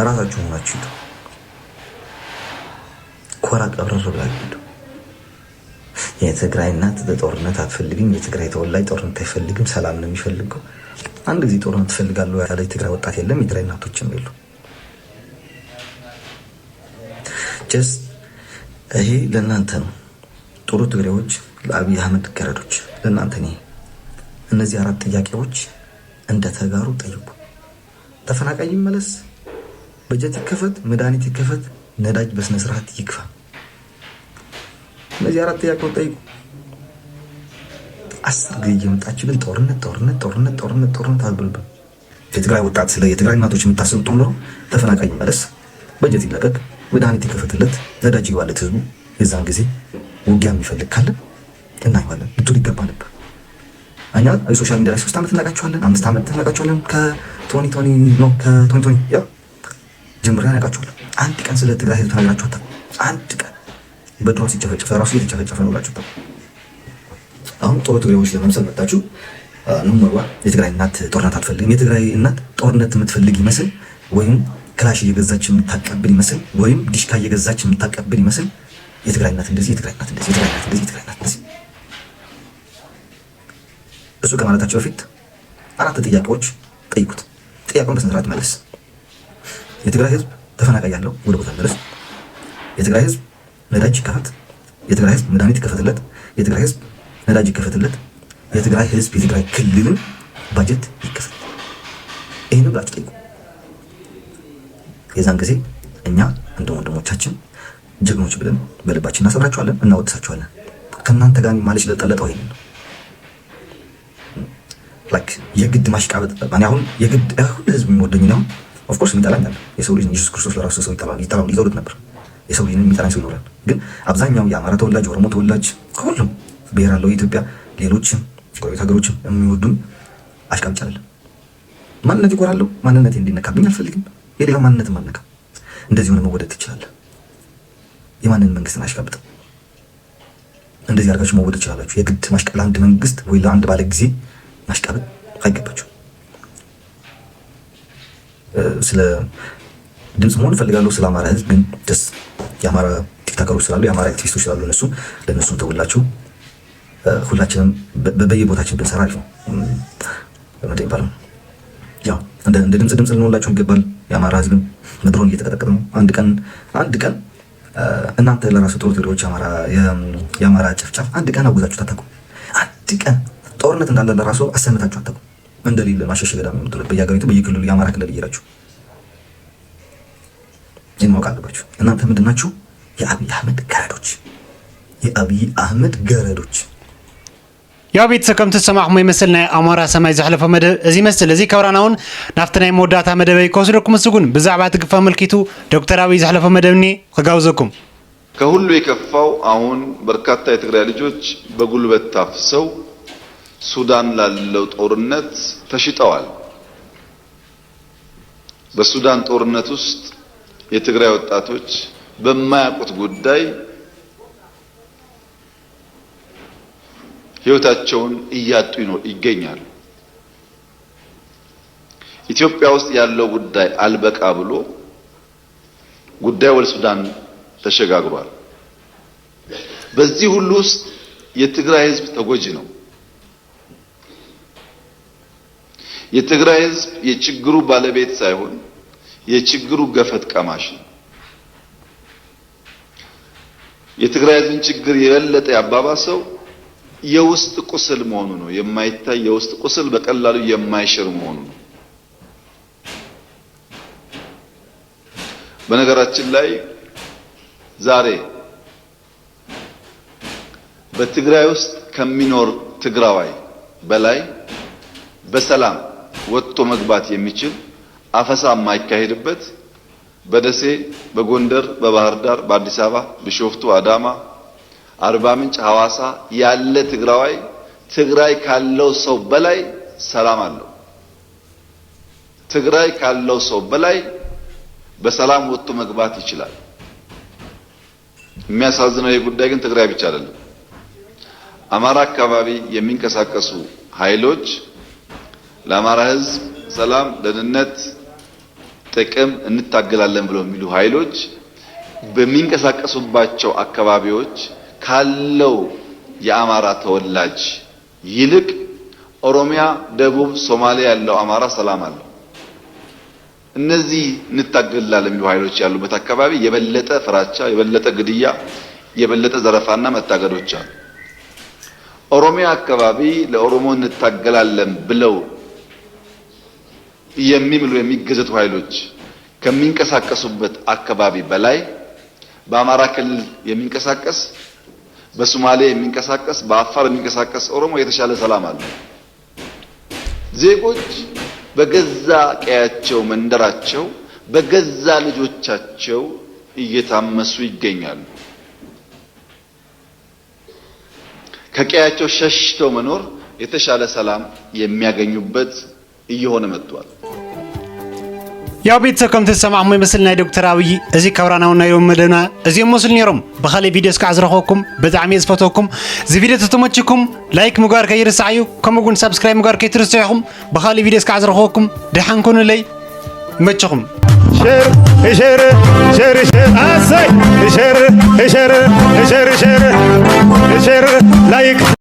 ራሳችሁ ሆናችሁ ሂዱ። ኮራ ቀብረር ብላችሁ ሂዱ። የትግራይ እናት ጦርነት አትፈልግም። የትግራይ ተወላጅ ጦርነት አይፈልግም። ሰላም ነው የሚፈልገው። አንድ ጊዜ ጦርነት ትፈልጋለሁ ያለ የትግራይ ወጣት የለም። የትግራይ እናቶችም የሉ። ጀስት ይሄ ለእናንተ ነው። ጥሩ ትግሬዎች፣ ለአብይ አህመድ ገረዶች፣ ለእናንተ ነው። እነዚህ አራት ጥያቄዎች እንደ ተጋሩ ጠይቁ። ተፈናቃይ ይመለስ፣ በጀት ይከፈት፣ መድኃኒት ይከፈት፣ ነዳጅ በስነ ስርዓት ይግፋ። እነዚህ አራት ጥያቄዎች ጠይቁ። አስር ጊዜ እየመጣችሁ ግን ጦርነት ጦርነት ጦርነት ጦርነት ጦርነት አትበሉብን። የትግራይ ወጣት፣ ስለ የትግራይ እናቶች የምታስብ ብትሆን ኖሮ ተፈናቃይ ይመለስ፣ በጀት ይለቀቅ፣ መድኃኒት ይከፈትለት፣ ነዳጅ ይዋለት ህዝቡ። የዛን ጊዜ ውጊያ የሚፈልግ ካለ እናየዋለን። ልትሉ ይገባ ነበር። እኛ ሶሻል ሚዲያ ላይ ሶስት ዓመት እናውቃቸዋለን፣ አምስት ዓመት እናውቃቸዋለን። ከ2020 ነው፣ ከ2020 ያ ጀምሬ እናውቃቸዋለን። አንድ ቀን ስለ ትግራይ ህዝብ ተናግራችሁ አታውቁም። አንድ ቀን በድሮን ሲጨፈጨፍ ራሱ እየተጨፈጨፈ ነው ብላችሁ አታውቁም። አሁን ጥሩ ትግሬዎች ለመምሰል መጣችሁ። ኖ ሞር ዋር። የትግራይ እናት ጦርነት አትፈልግም። የትግራይ እናት ጦርነት የምትፈልግ ይመስል ወይም ክላሽ እየገዛች የምታቀብል ይመስል ወይም ዲሽካ እየገዛች የምታቀብል ይመስል የትግራይ እናት እንደዚህ፣ የትግራይ እናት እንደዚህ፣ የትግራይ እናት እንደዚህ፣ የትግራይ እናት እንደዚህ። እሱ ከማለታቸው በፊት አራት ጥያቄዎች ጠይቁት። ጥያቄውን በስነ ስርዓት መልስ። የትግራይ ህዝብ ተፈናቃይ ያለው ወደ ቦታ መልስ። የትግራይ ህዝብ ነዳጅ ይከፈት። የትግራይ ህዝብ መድኃኒት ይከፈትለት። የትግራይ ህዝብ ነዳጅ ይከፈትለት። የትግራይ ህዝብ፣ የትግራይ ክልልን ባጀት ይከፈት። ይህንን ብላችሁ ጠይቁ። የዛን ጊዜ እኛ እንደ ወንድሞቻችን ጀግኖች ብለን በልባችን እናሰብራችኋለን፣ እናወድሳችኋለን። ከእናንተ ጋር ማለች ለጠለጠው ይሄንን ነው። ላይክ የግድ ማሽቃበጥ። እኔ አሁን የግድ ሁሉ ህዝብ የሚወደኝ ነው። ኦፍኮርስ የሚጠላኝ አለ። የሰው ልጅ ኢየሱስ ክርስቶስ ለራሱ ሰው ይጠላል፣ ይጠላል፣ ይጠሉት ነበር። የሰው ልጅ የሚጠላኝ ሰው ይኖራል። ግን አብዛኛው የአማራ ተወላጅ፣ የኦሮሞ ተወላጅ፣ ሁሉም ብሔር አለው የኢትዮጵያ፣ ሌሎችም ጎረቤት ሀገሮችም የሚወዱን አሽቃብጭ አይደለም። ማንነት ይኮራለሁ። ማንነቴ እንዲነካብኝ አልፈልግም። የሌላ ማንነትም አልነካም። እንደዚህ ሆነ መወደድ ትችላለህ። የማንን መንግስትን አሽቃብጥም። እንደዚህ አድርጋችሁ መወደድ ትችላላችሁ። የግድ ማሽቃ-፣ ለአንድ መንግስት ወይ ለአንድ ባለ ጊዜ ማሽቃበጥ አይገባችሁም። እ፣ ስለ ድምፅ መሆን እፈልጋለሁ ስለ አማራ ህዝብ። ግን ደስ የአማራ ቲክቶከሮች ስላሉ፣ የአማራ አክቲቪስቶች ስላሉ እነሱ ለእነሱም ተውላችሁ፣ እ፣ ሁላችንም በ-፣ በ-፣ በየቦታችን ብንሰራ አሪፍ ነው። እም፣ ምንድን ይባላል? ያው እንደ፣ እንደ ድምፅ ድምፅ ልንሆንላችሁ ይገባል። የአማራ ህዝብም በድሮን እየተቀጠቀጠ ነው። አንድ ቀን፣ አንድ ቀን፣ እ፣ እናንተ ለራሱ ጥሩ ትግሬዎች የአማራ፣ የ-፣ የአማራ ጨፍጫፍ አንድ ቀን አውግዛችሁ አታውቁም። አንድ ቀን ጦርነት እንዳለ ለራሱ አሰምታችሁ አታውቁም። እንደሌለ ማሸሽ ገዳም የምትሉት በየሀገሪቱ በየክልሉ የአማራ ክልል እየሄዳችሁ ይህን ማወቅ አለባችሁ። እናንተ ምንድን ናችሁ? የአብይ አህመድ ገረዶች፣ የአብይ አህመድ ገረዶች። ያው ቤተሰብ ከምቲ ዝሰማዕኹሞ ይመስል ናይ ኣሞራ ሰማይ ዘሕለፎ መደብ እዚ ይመስል። እዚ ከብራና እውን ናብቲ ናይ መወዳእታ መደበይ ክወስደኩም። እሱ ግን ብዛዕባ እቲ ግፋ ኣመልኪቱ ዶክተር ኣብይ ዘሕለፎ መደብ እኒ ክጋብዘኩም። ከሁሉ የከፋው አሁን በርካታ የትግራይ ልጆች በጉልበት ታፍሰው ሱዳን ላለው ጦርነት ተሽጠዋል። በሱዳን ጦርነት ውስጥ የትግራይ ወጣቶች በማያውቁት ጉዳይ ህይወታቸውን እያጡ ይኖ-፣ ይገኛሉ። ኢትዮጵያ ውስጥ ያለው ጉዳይ አልበቃ ብሎ ጉዳዩ ወደ ሱዳን ተሸጋግሯል። በዚህ ሁሉ ውስጥ የትግራይ ህዝብ ተጎጂ ነው። የትግራይ ህዝብ የችግሩ ባለቤት ሳይሆን የችግሩ ገፈት ቀማሽ ነው። የትግራይ ህዝብን ችግር የበለጠ ያባባሰው የውስጥ ቁስል መሆኑ ነው። የማይታይ የውስጥ ቁስል በቀላሉ የማይሽር መሆኑ ነው። በነገራችን ላይ ዛሬ በትግራይ ውስጥ ከሚኖር ትግራዋይ በላይ በሰላም ወጥቶ መግባት የሚችል፣ አፈሳ የማይካሄድበት፣ በደሴ፣ በጎንደር፣ በባህር ዳር፣ በአዲስ አበባ፣ ቢሾፍቱ፣ አዳማ፣ አርባ ምንጭ፣ ሐዋሳ ያለ ትግራዋይ ትግራይ ካለው ሰው በላይ ሰላም አለው። ትግራይ ካለው ሰው በላይ በሰላም ወጥቶ መግባት ይችላል። የሚያሳዝነው ይህ ጉዳይ ግን ትግራይ ብቻ አይደለም። አማራ አካባቢ የሚንቀሳቀሱ ኃይሎች ለአማራ ህዝብ ሰላም፣ ደህንነት፣ ጥቅም እንታገላለን ብለው የሚሉ ኃይሎች በሚንቀሳቀሱባቸው አካባቢዎች ካለው የአማራ ተወላጅ ይልቅ ኦሮሚያ፣ ደቡብ፣ ሶማሌ ያለው አማራ ሰላም አለው። እነዚህ እንታገላለን የሚሉ ኃይሎች ያሉበት አካባቢ የበለጠ ፍራቻ፣ የበለጠ ግድያ፣ የበለጠ ዘረፋና መታገዶች አሉ። ኦሮሚያ አካባቢ ለኦሮሞ እንታገላለን ብለው የሚምሉ የሚገዘቱ ኃይሎች ከሚንቀሳቀሱበት አካባቢ በላይ በአማራ ክልል የሚንቀሳቀስ፣ በሶማሌ የሚንቀሳቀስ፣ በአፋር የሚንቀሳቀስ ኦሮሞ የተሻለ ሰላም አለ። ዜጎች በገዛ ቀያቸው መንደራቸው በገዛ ልጆቻቸው እየታመሱ ይገኛሉ። ከቀያቸው ሸሽተው መኖር የተሻለ ሰላም የሚያገኙበት እየሆነ መጥቷል። ያው ቤተሰብ ከም ተሰማዕሞ ይመስል ናይ ዶክተር ኣብይ እዚ ካብራናውን ናይ ዮም መደና እዚኦም መስሉ ነይሮም። ብኻሊእ ቪድዮ እስካዕ ዝረኸብኩም ብጣዕሚ እየ ዝፈተኩም። እዚ ቪድዮ ተተመችኩም ላይክ ምግባር ከይርሳዕ እዩ። ከምኡ እውን ሳብስክራይብ ምግባር ከይትርስዑ ኢኹም። ብኻሊእ ቪድዮ እስካዕ ዝረኸብኩም ደሓን ኩኑለይ። ይመችኹም። ሸር ሸር ሸር ሸር ኣሰይ ሸር ሸር ሸር ሸር ሸር ላይክ